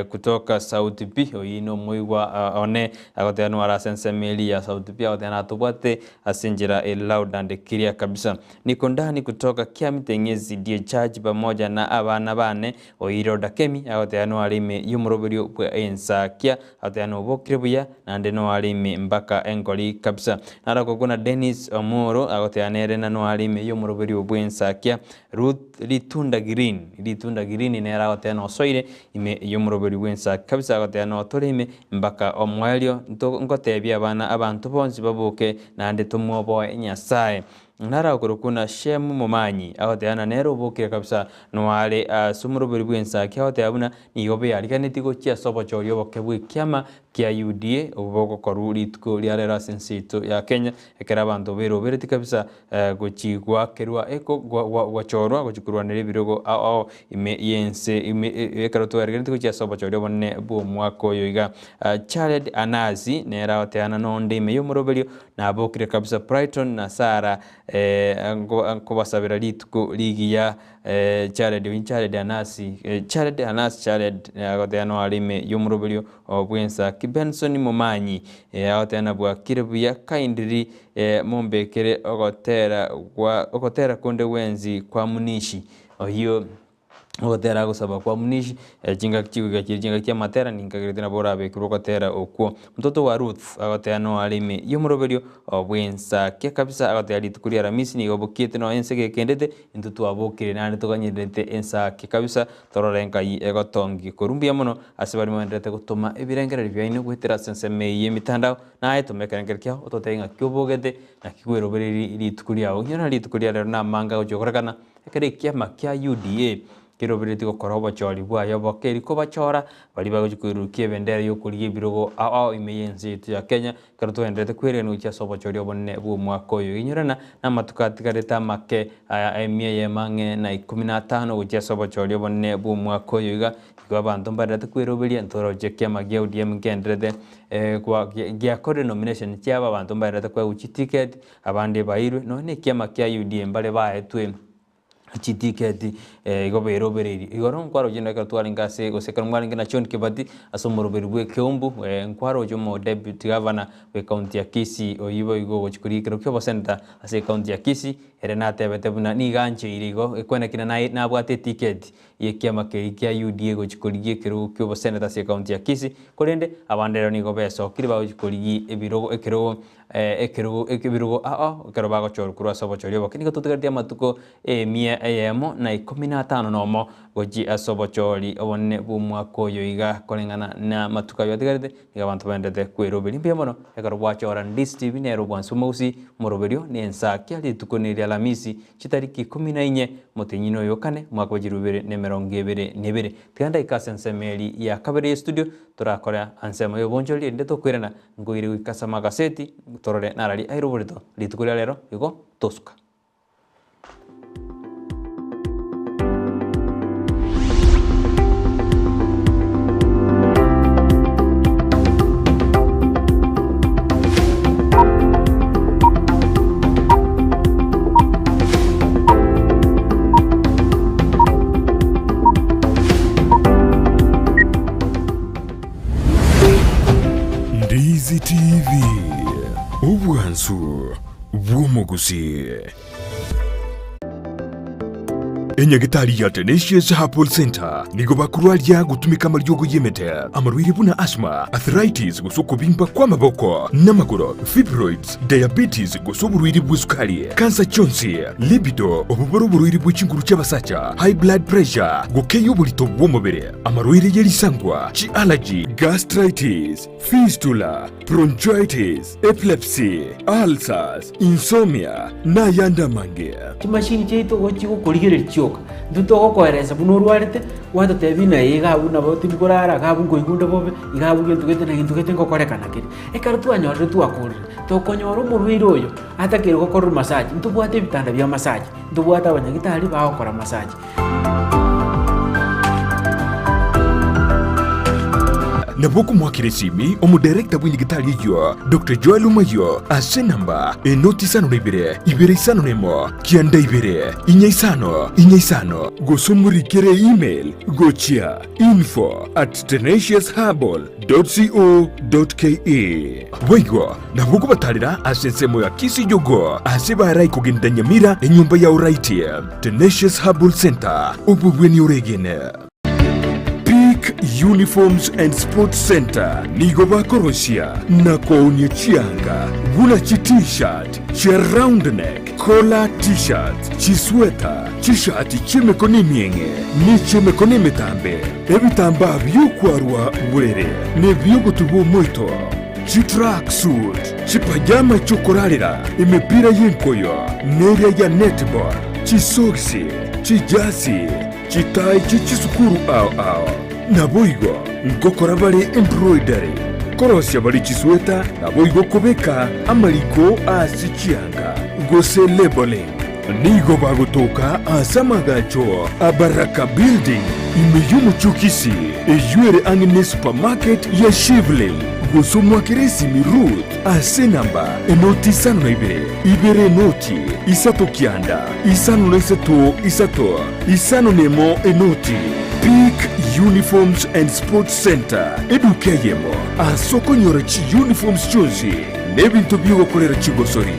kutoka Sauti B oyio nomoigwa one agoteba nware ase ensemo eria ya Sauti B agoteba natobwate ase enchera ere loud and clear kabisa. Niko ndani kutoka Kiamite SDA Church pamoja na abana bane oyio Rhoda Kemi agoteba nware ime yomoroberio bwa ensakia agoteba nobokire buya naende noare ime mpaka enkori kabisa. Naro agokuna Dennis Omoro agoteba nere nanware ime yomoroberio bwa ensakia Ruth ritunda green, ritunda green nere agoteba nosoire ime y'omoroberi bw'ensa kabisa agoteba notore ime mpaka omoerio nto ngotebia abana abanto bonsi baboke naende tomwoboe Nyasae. Naro akorokwa na Shemu Momanyi agoteba na nere obokire kabisa noare ase omoroberi bw'ensaki agoteba buna nigo beariganetie gochia ase obochori oboke bw'ekiama kia UDA obwo bogokorwa rituko ria rero ase ense yaito ya Kenya ekero abanto beroberetie kabisa gochia goakerwa gochorwa gochia korwanera ebirogo ao ao ime y'ense ime ekero tweregeretie gochia ase obochori obonene bw'omwaka oyo iga. Jared Anasi nere agoteana nonde ime y'omoroberio nabokire kabisa Brighton na Sarah nkobasabera rituko rigiya Jared oyio Jared Anasi Jared Anasi Jared agoteba noare ime y'omoroberio bw'ensa. Benson Momanyi agoteba nabwakire buya kindly Mombekere ogotera gwa ogotera konde gwensi kwa Munishi, oyio Ogotera agosaba kwa Munishi, chingaki chigoika chiria chingaki chi'amatera, ninkagerete nabo orabekirwe ogotera okwo. Mtoto wa Ruth agotera noyo are ime y'omoroberio bw'ensakia kabisa, agotera rituko ria Aramisi nigo bokiete noyo ense gekendete, intwe twabokire naende toganyererete ensakia kabisa, torore nkai egotongia korwa mbuya mono ase baria mogendererete gotoma ebirengererio biaino goetera ase ensemo eye y'emitandao, naye toma ekerengererio kiao ototebie ng'aki obogete, naki kwerobereiri rituko riao. Inyora rituko ria rero namanga agochia gokorekana. Ekero ekiama kia UDA keroberetie gokora obochori bwaye oboke erio kobachora baria bagochia koirurukia ebendera y'okorigia ebirogo ao ao ime y'ense yaito ya Kenya ekero togendererete kweregania gochia ase obochori obonene bw'omwaka oyo. Inyorana namatuko atigarete amake aya emia eyemo ang'e na ikomi na atano gochia ase obochori obonene bw'omwaka oyo iga igo abanto mbarenderete kweroberia ntoroche ekiama gia ODM nkendererete giakorire nomination chiabo abanto mbaendererete koegwa chiticket Abande bairwe nonya nekiama kia UDA mbare baetwe chitiketi igo berobereirie. Igoro nkwaroche ekero twarenge ase gose ekero mwarenge na John Kibati ase omoroberi bwa ekeumbu nkwaroche omo deputy governor bwe county ya Kisii oyio boigo ogochia korigia ekero kia obosenator ase ecounty ya Kisii ere natebete buna nigo ancheire igo ekwenekina naye nabwate etiketi yekiama keria kia UDA gochia korigia ekerogo kia obosenator ase ecounty ya Kisii korende abande rero nigo besokire bagochia korigia ebirogo ekerogo Ekerogo ekebirogo ao ekero bagochorwa korwa ase obochori oboke, nigo totigaretie amatuko emia eyemo na ikomi na atano nomo gochia ase obochori obonene bw'omwaka oyo iga koreng'ana namatuko ayio atigarete, nigo abanto baenderete kweroberia. Mbuya mono ekero gwachora Ndisi TV nere obwansu omogusii omoroberio na ensakia rituko ne ria Alamisi chitariki ikomi na inye omotienyi oyo okane omwaka bwa chilifu ibere na emerongo ebere na ebere. Tiga ndaika ase ensemo eria ya kabere ye studio torakore ansemo y'obonchori erinde tokoirana Nkoire goika ase amagaseti, torore narari aire oborito rituko ria rero, igo tosuka. Ndizi TV, obwansu bw'omogusii. Enyagitari ya Tenacious Herbal Center nigo bakorwaria gotumeka amariogo y'emete, amarwaire buna asthma, arthritis gose okobimba kw'amaboko n'amagoro, fibroids, diabetes gose oborwaire bw'esukari, kansa chionsi, libido, obobore oborwaire bwe chinguru chi'abasacha, high blood pressure, gokeyia oborito bw'omobere. Amarwaire ye risangwa, chi'allergy, gastritis, fistula, bronchitis, epilepsy, ulcers, insomnia, na ayande amange. Chimashini chiaito igo chigokorigereria chioka, intwe togokoeresa buna orwarete, gwatotebia ng'a iga abwo nabo tindi korara, iga abwo nkoigwa onde bobe, iga abwo gento gete na gento gete ngokorekana kere. Ekero twanyorire twakorire, tokonyora omorwaire oyo atakeire gokorerwa massage, ntobwate ebitanda bia massage, ntobwate abanyagitari bagokora massage. Nabo okomoakera esimi omodirector bw'enyigitari eyio, Doctor Joel Omayio, ase enamba enoti isano na ibere, ibere isano na emo, kianda ibere, inya isano, inya isano, gose omorikere email gochia info at tenaciousherbal dot co dot ke. Boigo nabo okobatarera ase ensemo ya Kisii Jogoo ase barai kogenda Nyamira enyomba ya Oraiti. Tenacious Herbal Center, obobweni oregene. Peak Uniforms and Sports Center nigo bakorosia na koonia chianga buna chi T-shirt, chia round neck, collar T-shirts, chisweta, chishati chi'emekono emieng'e ne chi'emekono emetambe, ebitambaa bi'okwarwa borere na ebi'ogotuba omoito, chitracksuit, chipajama chi'okorarera, emepira y'enkoyo, neria ya netball, chisogisi, chijasi, chitai chie chisukuru ao ao. Naboigo ngokora bare embroidery, korosia bare chisweta, naboigo kobeka amariko ase chianga, gose labelling. Nigo bagotoka ase amagacho a Baraka Building ime y'omochie o Kisii, eyio ere ang'e ne supermarket ya Shivling, gose omwakere esimi Ruth ase enamba enoti isano na ibere, ibere enoti, isato kianda, isano na isato isato, isano na emo enoti. Peak Uniforms and Sports Center, eduka eyemo ase okonyora chiuniforms chionsi na ebinto bi'ogokorera chigosori.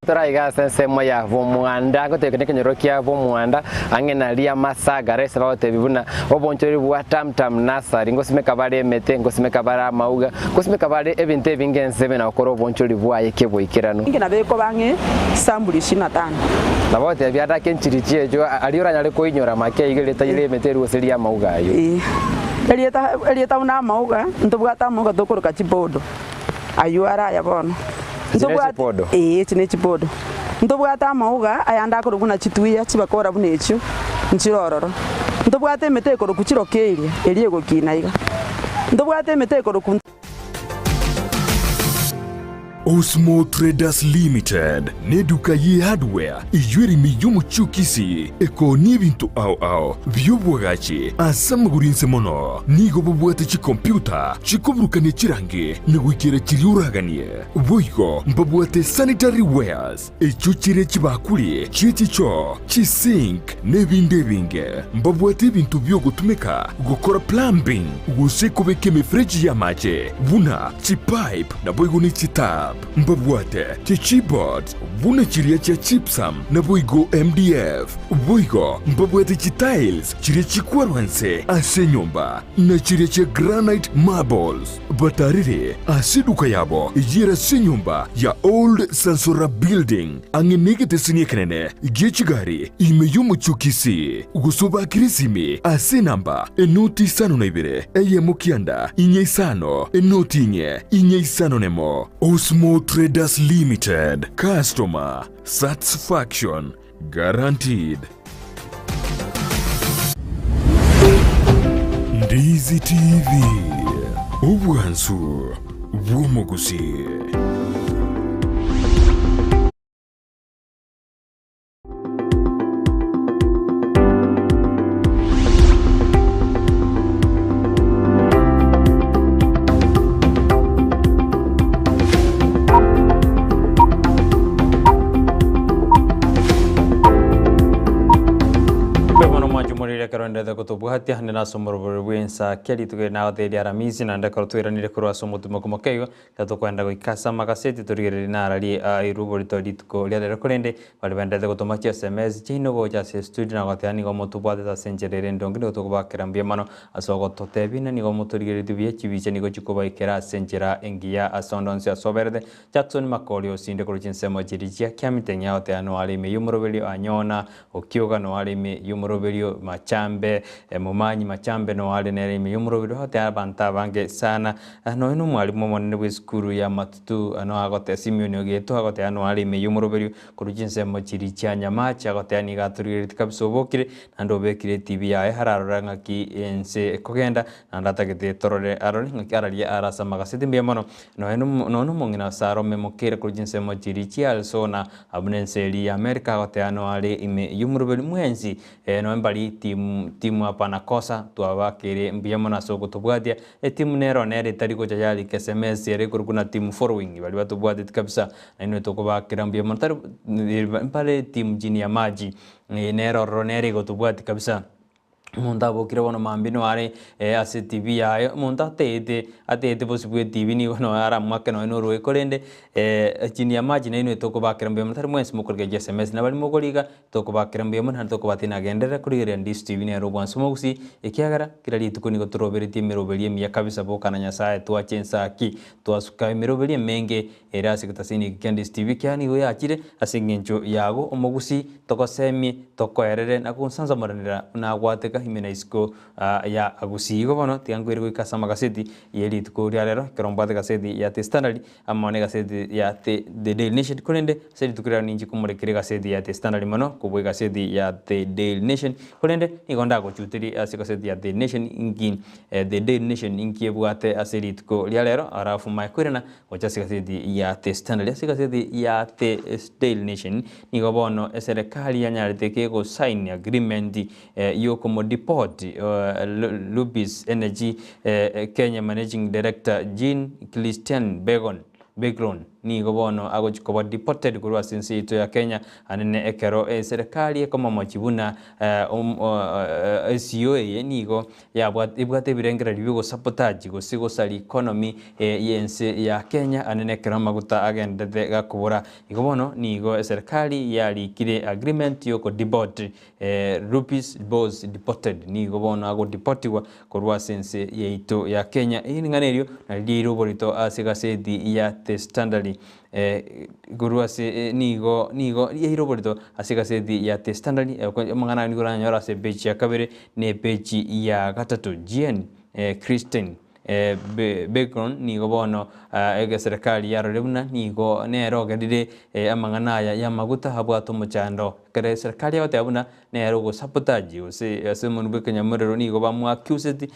Tore aiga ase ensemo ya Bomwanda, ngotebi nekenyoro kia Bomwanda, ang'e na Riamasagara, ase bagotebi buna obonchoreri bwa Tamtam Nursery, ngosimeka bare emete, ngosimeka bare amauga, ngosimeka bare ebinto ebinge ense ime na gokora obonchoreri bwaye keboikeranu. Inki nabo ekoba ang'e chisamburi ishirini na tano. Nabo gotebia ande ake enchirichi echio, aria oranyare koinyora make iga erieta ri'emete eria gose ri'amauga ayio. Ee, erieta erieta buna amauga, ntobwate amauga tokoroka chibodo, ayio are aya bono. Echi ne Ntobwate chipodo? ee, echi ne chipodo. Ntobwate amauga ayande akorokwa buna chituya, chibakora buna echio, nchire ororo. Ntobwate emete ekorokwa chirokeria, eria egokina iga. Ntobwate emete ekorokwa. Osmo Traders Limited neduka ye hardware eyio ere ime y'omochie o Kisii ekoonia ebinto ao ao bi'obwagachi ase amagoro inse mono. Nigo bobwate chikompiuta chikoburukania chirangi na goikera chiria oraganie. Boigo mbabwate sanitary wares echio chire chibakuri chie chichoo, chisink na ebinde ebinge. Mbabwate ebinto bi'ogotumeka gokora plumbing gose kobeka emefereji y'amache buna chipipe naboigo ne chitap. Mbabwate chichipboards buna chiria chia gypsum naboigo MDF. Boigo mbabwate chitiles chiria chikwarwa nse ase enyomba na chiria chia granite marbles. Batarire ase eduka yabo eyio ere ase enyomba ya Old Sansora Building ang'e negeteseni ekenene gie chigari ime y'omochie o Kisii, gose obakere esimi ase enamba enoti isano na ibere eyemo kianda inye isano enoti inye inye isano nemo. Osmo Traders Limited, Customer Satisfaction Guaranteed. Ndizi TV, obwansu bw'omogusii. Mbuya mono mwanche omoriri ekero ndete gotobwatia ande nase omorobori bw'ensa kia rituko eri nagotebirie Aramisi naende ekero twairanire korwa ase omotumo mokeigo ekero tokoenda goika ase amagaseti torigererie nararie airwe oborito rituko ria rero korende baria bendete gotoma chi sms chiaino gocha ase estudio na goteba nigo motobwatete ase enchera ere endonge nigo tokobakera mbuya mono Ase ogototebia ng'a nigo motorigereretie buya, chibicha nigo chikobaikera ase enchera engiya ase onde onsi asoberete. Jackson Makori osinde korwa chinsemo chiria chia Kiamitengi agoteba noare ime y'omoroberio Anyona, Okioga noare ime y'omoroberio Machambe, Momanyi Machambe noare nere ime y'omoroberio agoteba abanto abange sana. Nonya nomwalimu omonene bw'esukuru ya Matutu noagoteba Simeon Ogeto agoteba noare ime y'omoroberio korwa chinsemo chiria chia Nyamache agoteba nigo atorigereretie kabisa obokire Naende obekire etibi yaye ararore ng'aki ense ekogenda, naende atagete torore arore ng'aki ararie are ase amagaseti mbuya mono. Nonya nonya omong'ina Sarome mokeire korwa chinsemo chiria chia Arizona abwo nense eria ya America agoteeba noare ime y'omoroberi mwensi nonya mbari timu timu hapana kosa twabakeire mbuya mono ase ogotobwatia. Etimu nero nere etari gocha yarika sms ere ekorokwa na team following baria batobwateti kabisa nainwe tokobakera mbuya mono tari mbare team chini ya maji. Eye nere ororo nere egotobwatia kabisa. Omonto abokire bono mambia nigo are ase etibi yaye, omonto ateete ateete bosio bwa etibi nigo nonya aramwake nonya na oroe korende chini ya maji nainwe tokobakera mbuya mono tari mwensi mokorigereria sms na baria mokoriga tokobakera mbuya mono naende tokobatebi nagenderera korigereria Ndizi TV nere obwansu mogusii ekiagera kera rituko nigo toroberetie emeroberi emiya kabisa boka na Nyasaye twacha ensaki twasuka emeroberi emenge Ere ase egetasini eke kia Ndizi TV ekiagera nigo yachire ase engencho yago omogusii, togosemie, tokoerere na gonsansamoranera buna agwateka ime na isiko ya Gusii. Igo bono tiga nkoire goika ase amagaseti ye rituko ria rero ekero mbwate egaseti ya The Standard amo na egaseti ya The The Daily Nation korende ase rituko riarero ninche komorekera egaseti ya The Standard mono kobua egaseti ya The Daily Nation korende nigo ndagochuterie ase egaseti ya The Nation inki The Daily Nation inki ebwate ase rituko ria rero alafu mae koirana Gocha ase egaseti ya The Standard. Ase egaseti ya The Daily Nation nigo bono eserekari yanyarete kegosign agreement yokomodeport Lubis Energy Kenya Managing Director Jean Christian Begon. Begron nigo bono agochia koba deported korwa ase ense yaito ya Kenya anene ekero eserekari ekomomochi buna SCO eye nigo yabwate ebwate ebirengererio biogosabotage gose gosaria economy yense ya Kenya anene ekero amaguta agenderete gakobora. Igo bono nigo eserekari yarikire agreement yokodeport Rupis Boss deported nigo bono agodeportigwa korwa ase ense yaito ya Kenya. Ring'ana erio nario riaire oborito ase egaseti ya The Standard korwa ase nigo nigo riaire oborito ase egaseti ya The Standard amang'ana aya nigo oranyore ase epeji ya kabere na epeji ya gatato. Jean Christine Bergeron nigo bono egeserekari yarorire buna nigo nere ogerire amang'ana aya y'amaguta abwate omochando. Ekero eserekari egoteba buna nere ogosabotage gose ase omonwe bw'ekenyamorero nigo bamoaccuseti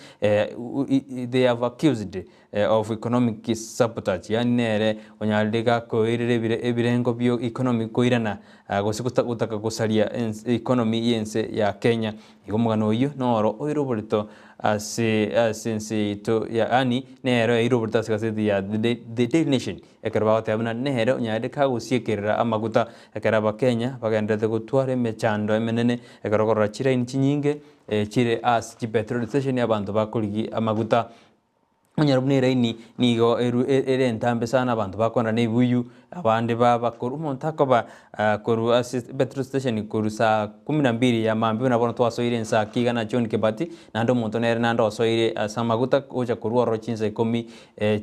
they have accused of economic sabotage yaani nere onyarire gakoirera ebirengo bio economy koirana gose gotaka gosaria economy y'ense ya Kenya. Igo omogano oyio noro oire oborito ase ase ense yaito yaani nere oeire oborito ase egaseti ya The Daily Nation ekero bagoteba buna nere onyarire kagosiekerera amaguta ekero abakenya bagendererete gotwara emechando emenene ekero okorora chiraini chinyinge chire ase chipetrol station abanto bakorigia amaguta. Onyore buna eraini nigo eru ere entambe sana abanto bakwana na ebibuyu, abande baba korwa omonto akoba korwa ase petrol station korwa saa kumi na mbili ya mambia buna bono twasoire ensa ki iga na John Kibati, naende omonto nere naende osoire ase amaguta gocha korwa ororo chinsa ikomi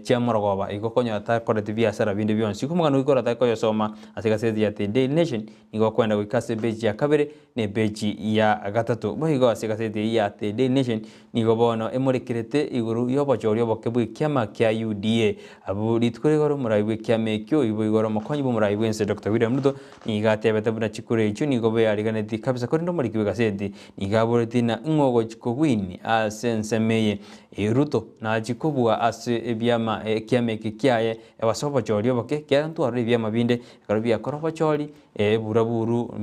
chia morogoba igo okonyora takoreti biasara binde bionsi. Igo omogano oikoro otari koyosoma ase egaseti ya The Daily Nation, nigo okwenda goika ase epeji ya kabere na epeji ya gatato. Boigo ase egaseti eyio ya The Daily Nation, Nigo bono emorekerete igoro y'obochori oboke bw'ekiama kia UDA. Abwo rituko rigoro omorai bw'ekiama ekio oibo igoro omokonyi bw'omorai bw'ense Doctor William Ruto nigo atebete buna chikura echio nigo beariganetie kabisa korende omoriki bw'egaseti nigo aboretie na ing'o ogochi kowin ase ensemo eye. Ruto nachi kobua ase ebiama ekiama eke kiaye ase obochori oboke ekiagera ntwarore ebiama binde ekero biakora obochori Eburaburu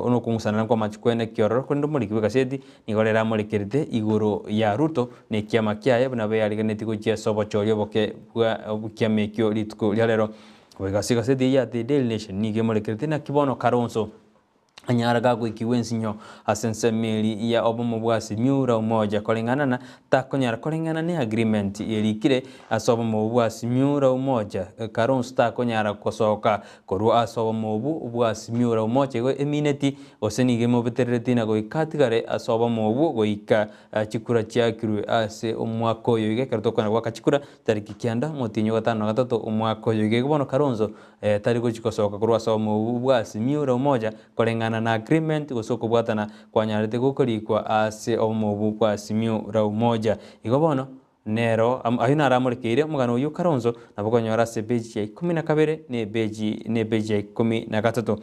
nokong'usanana kw'amachiko ene kiororo, korende omoriki bw'egaseti nigo rero amorekerete igoro ya Ruto na ekiama kiaye buna beyariganetie gochia ase obochori oboke bwa ekiama ekio rituko ria rero. Goika ase egaseti eye ya The Daily Nation nigo emorekerete naki bono Kalonzo anyare gagoikigwa ensinyo ase ensemo eria ya obomo bwa Azimio la Umoja koreng'ana na takonyara koreng'ana ne agreement erikire ase obomo obwo bwa Azimio la Umoja Kalonzo takonyara gosoka Korwa ase obomo obwo bwasimiora omoche igo emineti, gose nigo emobeterereti na goika atigare ase obomo obwo goika chikura chiakirwe ase omwaka oyo iga ekero tokonyara goaka chikura tariki kianda omotienyi o gatano na gatato omwaka oyo iga. Igo bono Kalonzo tari gochi gosoka korwa ase obomo obwo bwasimiora omocha koreng'ana na agreement gose okobwatana kwanyarete gokorikwa ase obomo obwo bwasimiora umoja. Igo bono Nero ayio naramorekeire omogano oyio Kalonzo nabo okonyora ase epeji ya ikomi na kabere na epeji na epeji ya ikomi na gatato.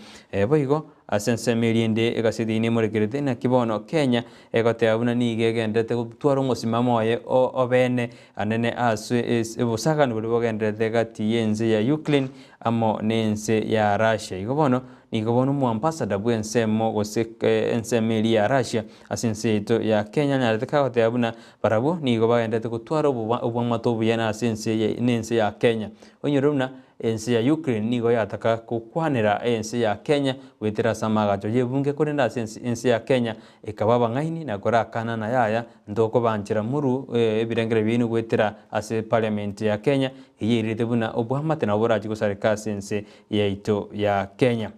Boigo ase ensemo eria ende egaseti eyio nemorekerete naki bono Kenya egoteba buna nigo egendererete gotwara omosimamo oye obene anene ase obosagani boria bogendererete gati y'ense ya Ukraine amo nense ya Russia. Igo bono nigo bono omoambassador bw'ensemo gose ensemo eria ya Russia ase ense yaito ya Kenya anyarete kagoteba buna Barabwo nigo bagenderete gotwara obwamato obuya nase ense eye nense ya Kenya. Oinyore buna ense ya Ukraine nigo yataka gokwanera ense ya Kenya goetera ase amaagacho y'ebunge korende ase ense ya Kenya ekaba abang'aini na korakana na yaya ntokobanchera moru ebirengererio biaino goetera ase parliament ya Kenya eyio erirete buna obwamate nabo borachi gosareka ase ense yaito ya Kenya.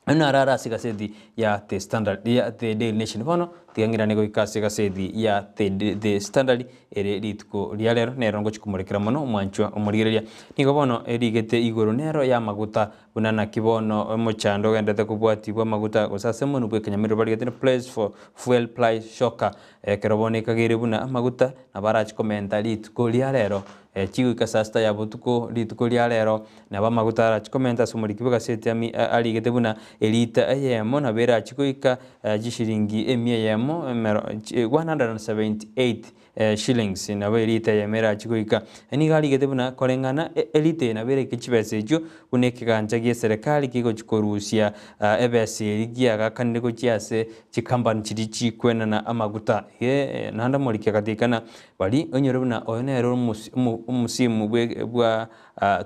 Ayio naro are ase egaseti ya The Standard, ya The Daily Nation. Bono tiga ng'irane goika ase egaseti ya The, The Standard ere rituko ria rero, nero ngochia komorekera mono omwanchwa omorigereria. Nigo bono erigete igoro nero y'amaguta, buna naki bono omochando ogenderete kobwatigwa amaguta gose ase omonwe bw'ekenyamerero barigete na Place for Fuel Price Shocker. Ekero bono ekageire buna amaguta nabo arache komenta rituko ria rero, Chigoika saa sita ya botuko rituko ria rero, nabo amaguta arache komenta ase omoriki bw'egaseti ami arigete buna elita eyemo nabo erache goika chishilingi emia eyemo. eyemo emero 178 shillings nabo elita eyemo erachi goika. Nigo arigete buna koreng'ana elita eye nabo eraike chibesa echio buna ekegancha gi'eserekari kegochi korusia ebesa eria giagakanire gochia ase chikampani chiria chikwenana amaguta. Iga naende omoriki agatikana baria onyore buna oyo nere omosimu bwa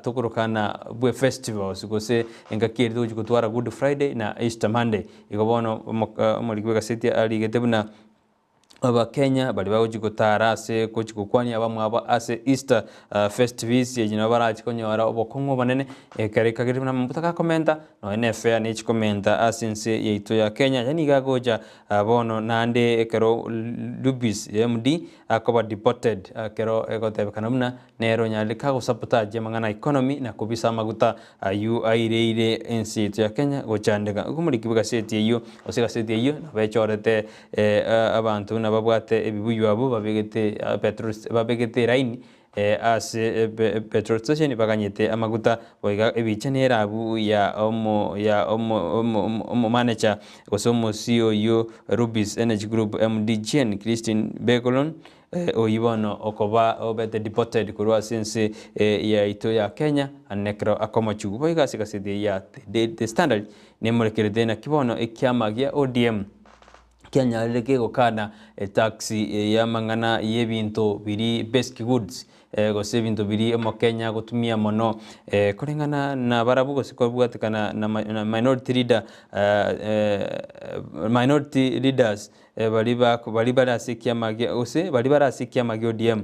tokorokana bwe festivals gose engaki eria togochi gotwara Good Friday na Easter Monday. Igo bono omoriki bw'egaseti arigete buna Abakenya baria bagochi gotara ase gochi gokwania abamwabo ase Easter festivities echi nabo barachi konyora obokong'u obonene ekero ekagerire buna amabuta gakomenta nonya na efare nechi komenta ase ense yaito ya Kenya. Yaani iga agocha bono naende ekero Lubis MD akoba deported ekero egotebekana buna Nere onyarire kagosabotage amang'ana a economy na kobisa amaguta ayio aireire ense yaito ya Kenya gochandeka. Igo omoriki bw'egaseti eyio gose egaseti eyio nabo echorete abanto buna babwate ebibuyu abwo babegete petrol babegete eraini ase petrol station baganyete amaguta boiga ebicha nere abwo ya omo ya omo omo omomanager gose omo CEO Rubis Energy Group MD Jane Christine Begolon Oyio bono okoba obete deported korwa ase ense yaito ya Kenya ande nekero akomochigwa. Boigo ase egaseti eye ya The Standard nemorekerete naki bono ekiama gia ODM kianyarire kegokana etax y'amang'ana y'ebinto biri basic goods gose ebinto biri omokenya agotumia mono koreng'ana nabarabwo gose kobwatekana na minority leader minority leaders Baria bako baria bare ase ekiama gia gose baria bare ase ekiama gia ODM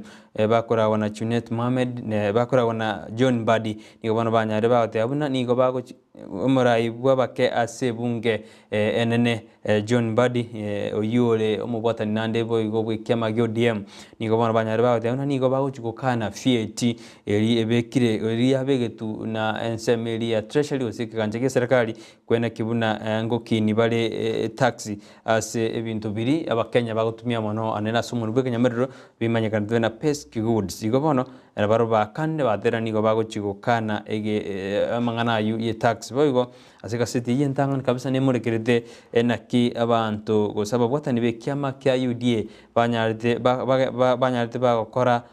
bakoragwa na Junet Mohamed ne bakoragwa na John Mbadi nigo bono banyarire bagoteba buna nigo bagochi omorai bw'abake ase ebunge enene John Mbadi oyio ore omobwatani naende boigo bw'ekiama gia ODM nigo bono banyarire bagoteba buna nigo bagochi gokana VAT eria ebekire eria yabegetwe na ensemo eria ya treasury gose ekegancha gia eserekari Kweneki buna ngokini bare etax ase ebinto biri abakenya bagotumia mono ane nase omonwa bw'ekenyamerero bimanyekanete buna pesky goods. Igo bono nabarobwo bakanire batera nigo bagochi gokana ege amang'ana ayio ye tax. Boigo ase egaseti eyio entang'ani kabisa nemorekerete naki abanto gose ababwatani b'ekiama kia UDA banyarete banyarete bagokora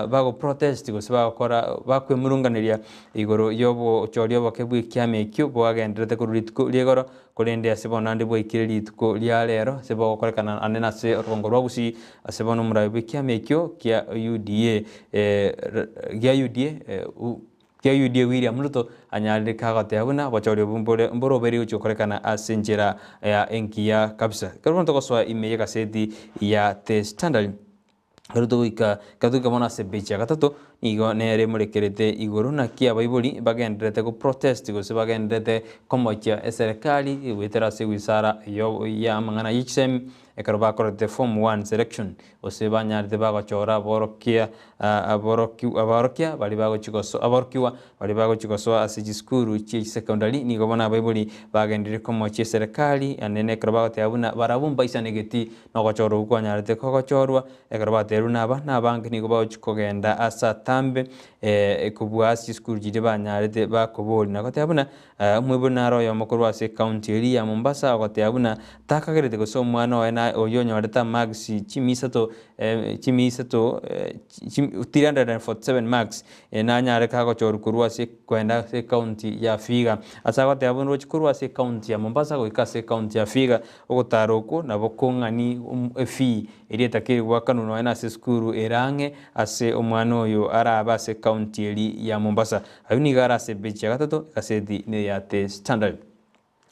bago protest gose bagokora bakwemurunganeria igoro y'obochori oboke bw'ekiama ekio bwagendererete korwa rituko ria igoro, korende ase bono naende bwaikire rituko ria rero ase bogokorekana ande nase orogongo rwa Gusii, ase bono omoraai bw'ekiama ekio kia UDA gia UDA kia UDA William Ruto anyarire kagoteba buna obochori obo mbore mboroberie gochia gokorekana ase enchera ya engiya kabisa. Ekero bono togosoa ime y'egaseti ya The Standard. Ekero togoika ekero togoika bono ase epeji ya gatato, nigo nere emorekerete igoro naki abaibori bagendererete go protest gose bagendererete komochia eserekari goetera ase ewizara yo ya amang'ana ye chisemi ekero bakorete form one selection gose banyarete bagochora aborokia aboroki abaorokia baria bagochi goso aborokigwa baria bagochi gosoa ase chisukuru chie chisecondary nigo bono abaibori bagenderire komochia eserekari naende ekero bagoteba buna barabwo mbaisanegeti Nogochorwa okwo kwanyarete kogochorwa, ekero baterwe naba nabange nigo bagochia kogenda ase atambe kobua ase chisukuru chiria banyarete bakoboria. Na goteba buna omoibori nare oyomo korwa ase ecounty eria ya Mombasa ogoteba buna takagerete gose omwana oye na oyio onyorete amarks chimia isato chimia isato 347 marks nanyare kagochorwa korwa ase kogenda ase ecounty ya Vihiga. Ase agoteba buna roche korwa ase ecounty ya Mombasa goika ase ecounty ya Vihiga. Ogotara okwo nabo kong'ani efee eria etakeire goakanwa nonya nase esukuru ere ang'e ase omwana oyo arabe ase ecounty eria ya Mombasa. Ayio nigo are ase epeji ya gatato egaseti neya The Standard.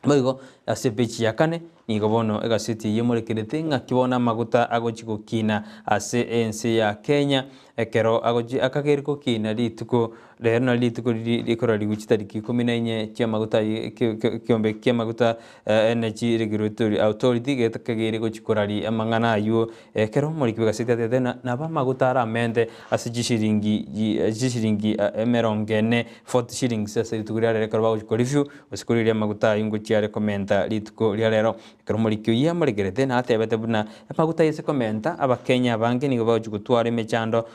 Boigo ase epeji ya kane nigo bono egaseti eyio emorekerete ng'aki bono amaguta agochi gokina ase ense ya Kenya Ekero agochia akageria gokiina rituko rero nario rituko riria rikorarigwa chitariki ikomi na inye chi'amaguta ayio ekeombe ki'amaguta Energy Regulatory Authority gekageire gochia koraria amang'ana ayio. Ekero omoriki bw'egaseti atebete ng'a nabo amaguta aramente ase chishiringi chishiringi emerongo ene, 40 shillings, ase rituko ria rero ekero bagochia koreview gose korigereria amaguta ayio ngochia are komenta rituko ria rero. Ekero omoriki oyio amoregerete na atebete buna amaguta aise komenta, Abakenya abange nigo bagochia gotwara emechando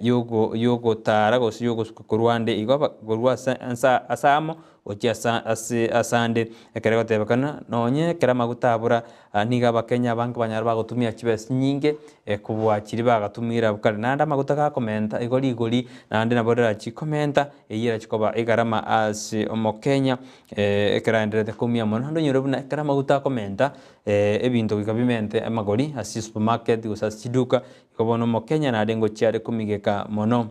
yogo yogotara gose yogosuka korwa ande igo korwa ase ase amo. gochia asa ase asande, ekero egotebekana nonye ekero amaguta abura nigo abakenya abange banyara bagotumia chibesa chinyinge kobua chiria bagatumire abwo kare. Naende amaguta gakomenta igo rigori naende nabo rirachie komenta, eyio erachie koba egarama ase omokenya ekero aendererete koumia mono. Naende onyore buna ekero amaguta akomenta ebinto goika bimente amagori ase chisupermarket gose ase chiduka, igo bono omokenya nare ngochia are komigeka mono.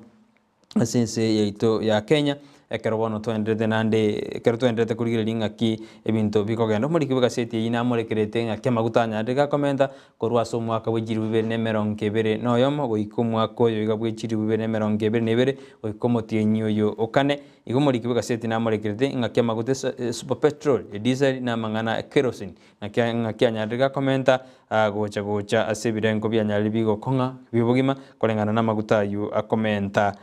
Ase ense yaito ya Kenya, ekero bono twaenderete naende ekero twaenderete korigereria ng'aki ebinto bikogenda. Omoriki bw'egaseti eyio namorekerete ng'aki amaguta anyarire gakomenta korwa ase omwaka bwe chilifu ibere na emerongo ebere na oyomo goika omwaka oyo iga bwe chilifu ibere na emerongo ebere na ebere goika omotienyi oyo o kane. Igo omoriki bw'egaseti namorekerete ng'aki amaguta esa super petrol, edisel na amang'ana a kerosene Naki ng'aki anyarire gakomenta gocha gocha ase ebirengo bianyarire bigokong'a bi'obogima, koreng'ana namaguta ayio akomenta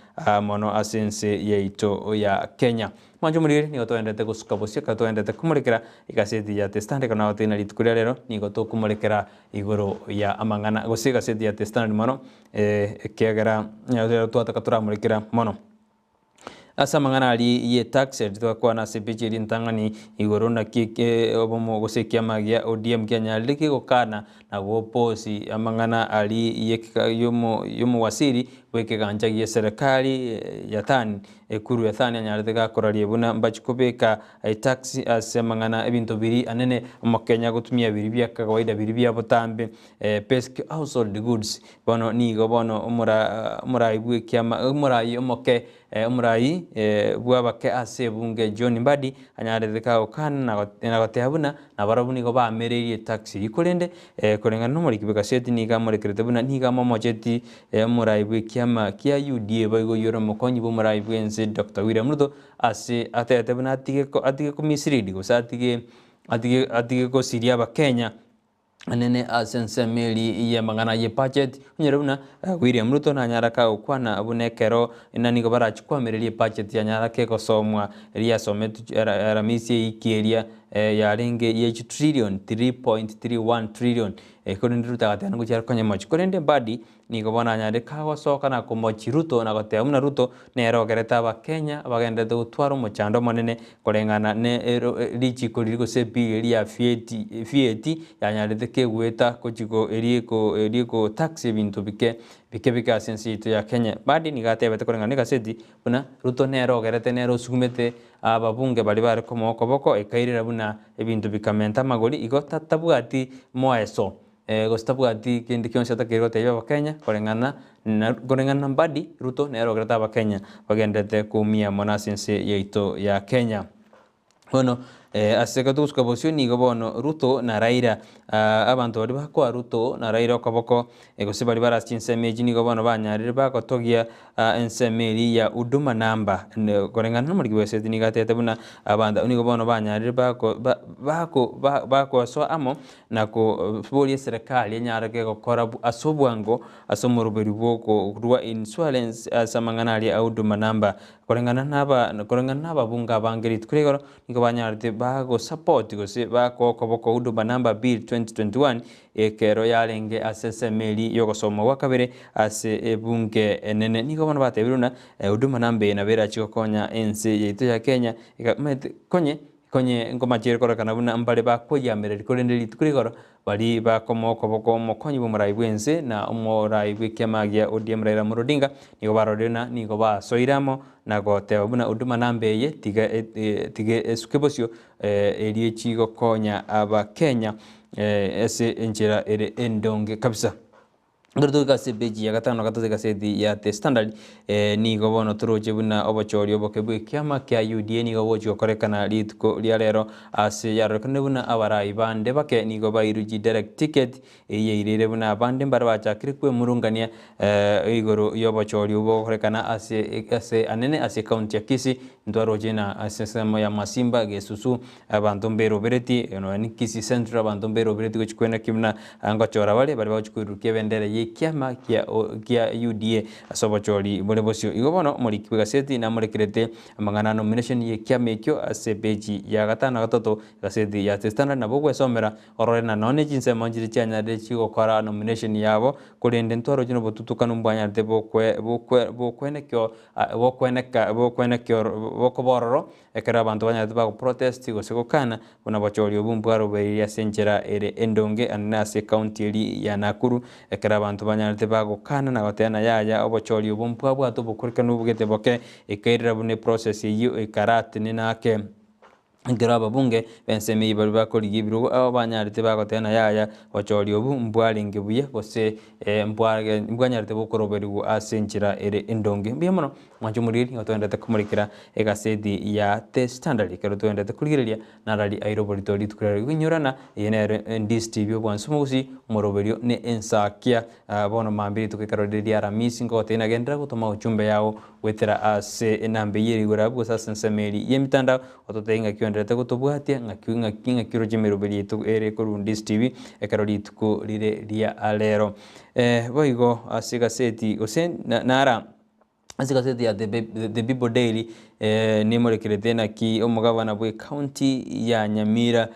mono ase ense yaito ya Kenya. Mwanche omoriri, nigo togenderete gosuka bosio ekero togenderete komorekera egaseti ya The Standard ekero nagotebia ng'a rituko ria rero nigo tokomorekera igoro ya amang'ana gose egaseti ya The Standard mono ekiagera twataka toramorekera mono. Ase amang'ana aria ye tax twakwana ase epicha eria entang'ani igoro naki eke obomo gose ekiama gia ODM kianyarire kegokana na goposi amang'ana aria yekeka yomo yomowasiri bw'ekegancha gie serikali Yatani Ekuru Yatani anyarete gakoraria buna mbachi kobeka etax ase amang'ana ebinto biria anene omokenya agotumia biria bia kawaida biria bia botambe basic household goods. Bono nigo bono omora omorai bw'ekiama omorai omoke omorai bw'abake ase ebunge John Mbadi anyarete kagokana na goteba buna nabarabwo nigo baamereirie etaxi eyio korende koreng'ana nomoriki bw'egaseti nigo amorekerete buna nigo amomocheti omorai bw'ekiama kia UDA boigo oyio ore omokonyi bw'omorai bw'ense Doctor William Ruto ase atebete buna atige atige komislead gose atige atige atige gosiria abakenya. Anene ase ensemo eria y'amang'ana y'ebudget, onyore buna William Ruto nanyara kagokwana buna ekero na nigo barachie koamereria ebudget yanyara kegosomwa eria yasometwe aramisi eyiki eria yarenge ye chitrillion 3.31 trillion korende Ruto agateba ngochia are konya mochie. Korende Mbadi Nigo bono anyare kagosoka na komochia Ruto na goteba buna Ruto nere ogerete Abakenya bagenderete gotwara omochando omonene koreng'ana ne richiko riria gose ebill eria ya VAT, VAT yanyarete kegoeta gochiko eria eko eria eko tax ebinto bike bike bike ase ense yaito ya Kenya. Mbadi nigo atebete koreng'ana ne egaseti buna Ruto nere ogerete nere osugumete ababunge baria bare komoa okoboko ekairera buna ebinto bikamenta amagori igo tatabwati moeso. Gose tabwati kende gionsi atakeire gotebia Abakenya koreng'ana na koreng'ana na Mbadi, Ruto nere ogerete Abakenya bagenderete koumia mono ase ense yaito ya Kenya. Bono ase ekero togosuka bosio nigo bono Ruto na Raila abanto baria bakoa Ruto na Raila okoboko gose baria bare ase chinsemo echi nigo bono banyarire bagotogia ensemo eria ya Huduma Number koreng'ana na omoriki bw'eseti nigo atebete buna abanto nigo bono banyarire bako bako bakosoa amo na koboria eserekari enyare gokora ase obwango ase omoroberi bw'okorua insurance ase amang'ana aria a Huduma Number. Koreng'ana naba koreng'ana nababunge abange rituko ria igoro nigo banyarete bagosupport gose bakoa okoboko Huduma Number Bill 2021 ekero yarenge ase ensemo eria y'ogosoma gwa kabere ase ebunge enene. Nigo bono batebire buna Huduma Number eye nabo erachi gokonya ense yaito ya Kenya omanyete konye Konye nkomachire kororekana buna mbare bakoyiamereria, korende rituko rigoro baria bakomoa okoboko omokonyi bw'omorai bw'ense na omorai bw'ekiama gia ODM Raila Amolo Odinga nigo barorire na nigo basoire amo na goteba buna Huduma namba eye tiga tiga esuke bosio erio echi gokonya abakenya ase enchera ere endonge kabisa. Ekero togoika ase epeji ya gatano na gatato egaseti ya The Standard, nigo bono toroche buna obochori oboke bw'ekiama kia UDA nigo bogochia gokorekana rituko ria rero ase yarorekanire buna abarai bande bake nigo bairwe chidirect ticket eyio yaireire buna abande mbare bachakire kwemurungania igoro y'obochori obwo bogokorekana ase ase anene ase ecounty ya Kisii ntwaroche na ase ensemo ya Masimba, Gesusu Abanto mberoberetie, nonya ne Kisii Central abanto mberoberetie gochia kwenaki buna ngochora bare, baria bagochia koirurukia ebendera ye. y'ekiama kia kia UDA ase obochori bore bosio. Igo bono omoriki bw'egaseti namorekerete amang'ana a nomination y'ekiama ekio ase epeji ya gatano na gatato egaseti ya The Standard nabo ogwesomera orore na nonye chinsemo nchire chianyarire chigokora nomination yabo korende ntwaroche nobotutukanu mbwanyarete bokwe bokwe bokwenekio bokweneka bokwenekio bokoba ororo Ekero abanto banyarete bagoprotest gose gokana buna bochori obwo mbwarobeirie ase enchera ere endonge anene ase ecounty eria ya Nakuru, ekero abanto banyarete bagokana na goteba na yaya obochori obwo mbwabwate obokorekanu obogete boke, ekairera buna eprocess eyio ekaratenena ake. Ekero ababunge b'ensemo eyio baria bakorigia ebirogo abo banyarete bagoteba na yaya bochori obwo mbwarenge buya gose mbwanyarete bokoroberigwa ase enchera ere endonge. Mbuya mono. Mwanche omoriri, nigo togenderete komorikera egaseti ya The Standard ekero togenderete korigereria narari aire oborito rituko riaye ri'okoinyorana. Eye nero Ndizi TV obwansu mogusi omoroberio ne ensakia. Bono mambia rituko ekero rire ria Aramisi nkogotebia nagenderera gotoma ujumbe yao goetera ase enamba eyio ere igoro abwo gose ase ensemo eria y'emitandao ototebie ng'aki oendererete gotobwatia ng'aki ng'aki ng'aki oroche emeroberio yaito ere korwa Ndizi TV ekero rituko rire ria rero. Boigo ase egaseti gose nara. Ase egaseti ya The People Daily nemorekerete naki omogabana bwe county ya Nyamira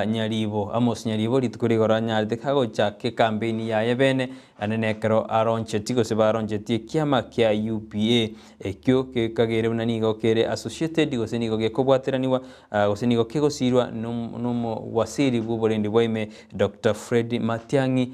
Nyaribo Amos Nyaribo rituko rigoro anyarete kagochaka ekampeini yaye bene naende nekero aroncheti gose baronchetie ekiama kia UPA ekio kekagere buna nigo kere associated gose nigo gekobwateranigwa gose nigo kegosirwa nomowasiri bw'oborendi bwa ime Doctor Fred Matiang'i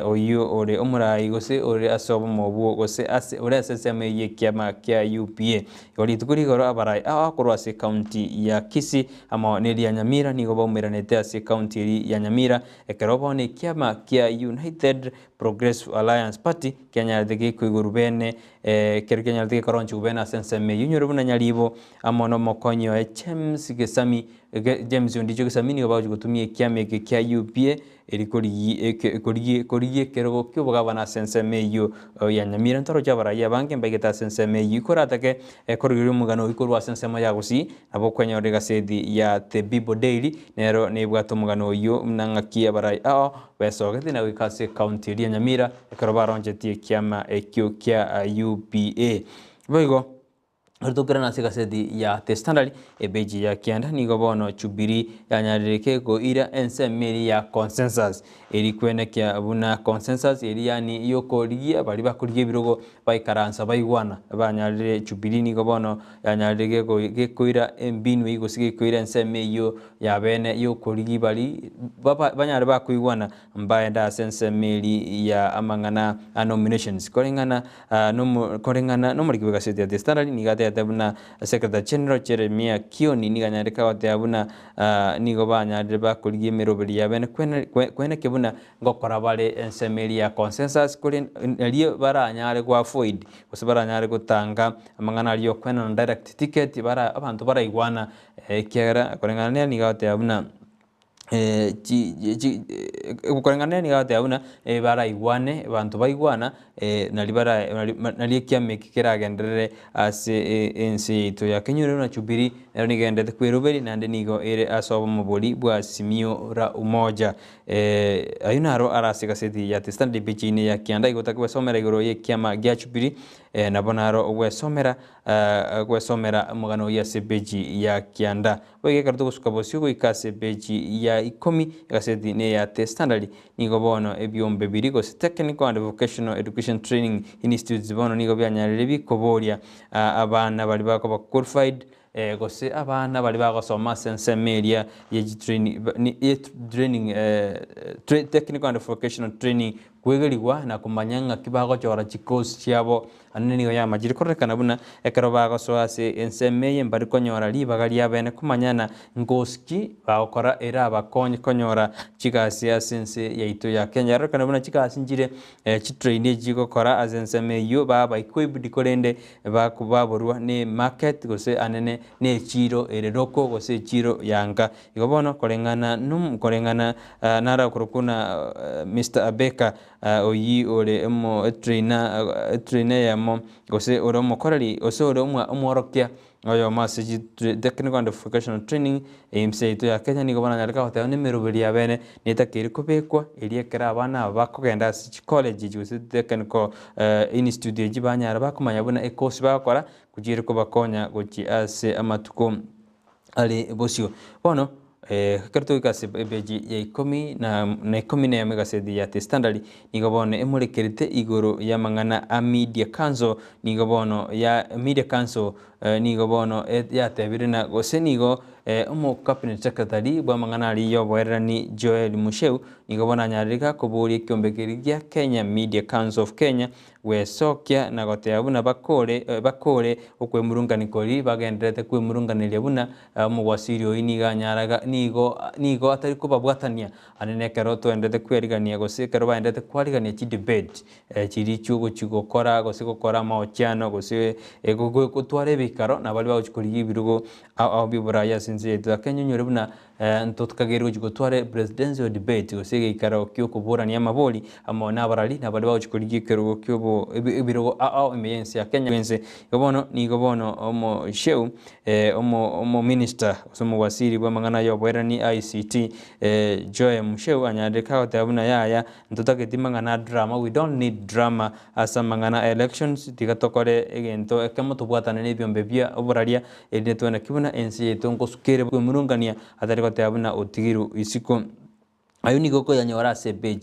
Oyio ore omoraai gose ore ase obomo obwo gose ase ore ase ensemo eyio y'ekiama kia UPA. Igo rituko rigoro abarai aba korwa ase ekaunti ya Kisii amo neria ya Nyamira nigo baumeranete ase ekaunti eria ya Nyamira ekero bono ekiama kia United Progressive Alliance Party kianyarete gekoigorwa bene ekero kianyarete gekoronchigwa bene ase ensemo eyio. Inyore buna Nyaribo amo nomokonyi oye James Gesami James Ondicho Gesami nigo bagochia gotumia ekiama eke kia UPA Eri korigia ekerogo ki'obogabana ase ensemo eyio ya Nyamira. Ntoroche abarai abange mbaigete ase ensemo eyio. Koratake korigereria omogano oyio korwa ase ensemo ya Gusii, nabo okwenyorera egaseti ya The Bible Daily, nero nebwate omogano oyio buna ng'aki abarai ao besogete na goika ase ecounty eria ya Nyamira ekero baronchetie ekiama ekio kia UPA. Boigo. Ritokera ase egaseti ya The Standard epeji ya kianda nigo bono Jubilee yanyarire kegoira ensemo eria ya consensus eri kwenekia buna consensus eri yaani yokorigia baria bakorigia ebirogo baikaransa baigwana banyarire Jubilee nigo bono yanyarire gekoira embinu eyio gose gekoira ensemo eyio ya bene yokorigia baria banyare bakoigwana Mbaende ase ensemo eria ya amang'ana a nominations. Koreng'ana nomo koreng'ana nomoriki bw'egaseti ya The Standard nigo atebete buna Secretary General Jeremiah Kioni nigo anyarete goteba buna nigo banyarire bakorigia emeroberi ya bene kwene kweneke buna ngokora bare ensemo eria ya consensus korende nario baranyare go avoid gose baranyare gotanga amang'ana aria okwenana direct ticket bara abanto baraigwana ekiagera koreng'ana nere nigo agoteba buna koreng'ana nigo agoteba buna baraigwane, abanto baigwana nari bara nari ekiama eke keragenderere ase ense yaito ya Kenya. Ere buna Jubilee nero nigo egendererete kweroberi naende nigo ere ase obomobori bwa Azimio la Umoja. Ayio naro are ase egaseti ya The Standard epeji ine ya kianda igo otake gwesomera igoro ya ekiama gia Jubilee nabo naro ogwesomera gwesomera omogano oyio ase epeji ya kianda. Boigo ekero togosuka bosio goika ase epeji ya ikomi, egaseti neya The Standard, nigo bono ebiombe biria gose Technical and Vocational Education Training Institutes bono nigo bianyarire bikoboria abana baria bakoba qualified gose abana baria bagosoma ase ensemo eria ye chitraining technical and vocational training Kwegerigwa na komanya ng'aki bagochora chikosi chiabo. Ande nigo yamachire kororekana buna ekero bagosoa ase ensemo eye mbari konyora ribaga riabene komanyana nkosi ki bagokora erabakonye konyora chigasi ase ense yaito ya Kenya. Yarorekana buna chigasi nchire chitrain echi chigokora ase ensemo eyio baba equipped korende baborwa ne market gose anene ne echiro ere local gose echiro ya nka. Igo bono koreng'ana nom koreng'ana naro okorokwa na Mister Abeka. Oyio ore emo etrainer etrainer eyemo gose ore omokoreri gose ore omworokia oyomo ase chi technical and vocational training ense yaito ya Kenya nigo baranyare goteba na emeroberi ya bene netakeire kobekwa erio ekero abana aba bakogenda ase chicollege echi gose technical institute echi banyara bakomanya buna ecourse bagokora gochiire kobakonya gochia ase amatuko are bosio. Bono ekero togoika ase epeji ya ikomi na ikomi na eyemo egaseti ya The Standard, nigo bono emorekerete igoro y'amang'ana a Media Council, nigo bono ya Media Council nigo bono yatebire na gose nigo omo cabinet secretary bw'amang'ana aria y'oboererani Joel Mucheu nigo bono anyarire gakoboria ekiombe keria gia Kenya Media Council of Kenya Gwesokia na goteba buna bakore bakore okwemurungania koria bagendererete kwemurunganeria buna omogwasiri oyio nigo anyaraga nigo nigo atari kobabwatania ande nekero toenderete kwerigania gose ekero baenderete kwarigania chidebate chiria chiogochi gokora gose gokora amaochiano gose gotwara ebikaro na baria bagochi korigia ebirogo ao ao bi'oboraai ase ense yaito. Lakini onyore buna Ntotkageire gochia gotwara presidential debate gose egeikaro ki'okoborania amabori amo nabarari na baria bagochia korigia ekerogo kiobo ebirogo ao ime y'ense ya Kenya bwense. Igo bono nigo bono omosheu omo omominister gose omowaziri bw'amang'ana y'oboerani ICT Joe Musheu anyarire kagoteba buna yaya ntotageti mang'ana a drama we don't need drama ase amang'ana a elections tiga tokore egento ekemo tobwatane na ebiombe bia oboraria Erinde twenaki buna ense yaito ngosuka ere kwemurungania, atari goteba buna otigirwe isiko. Ayio nigo okoyanyora ase epeji.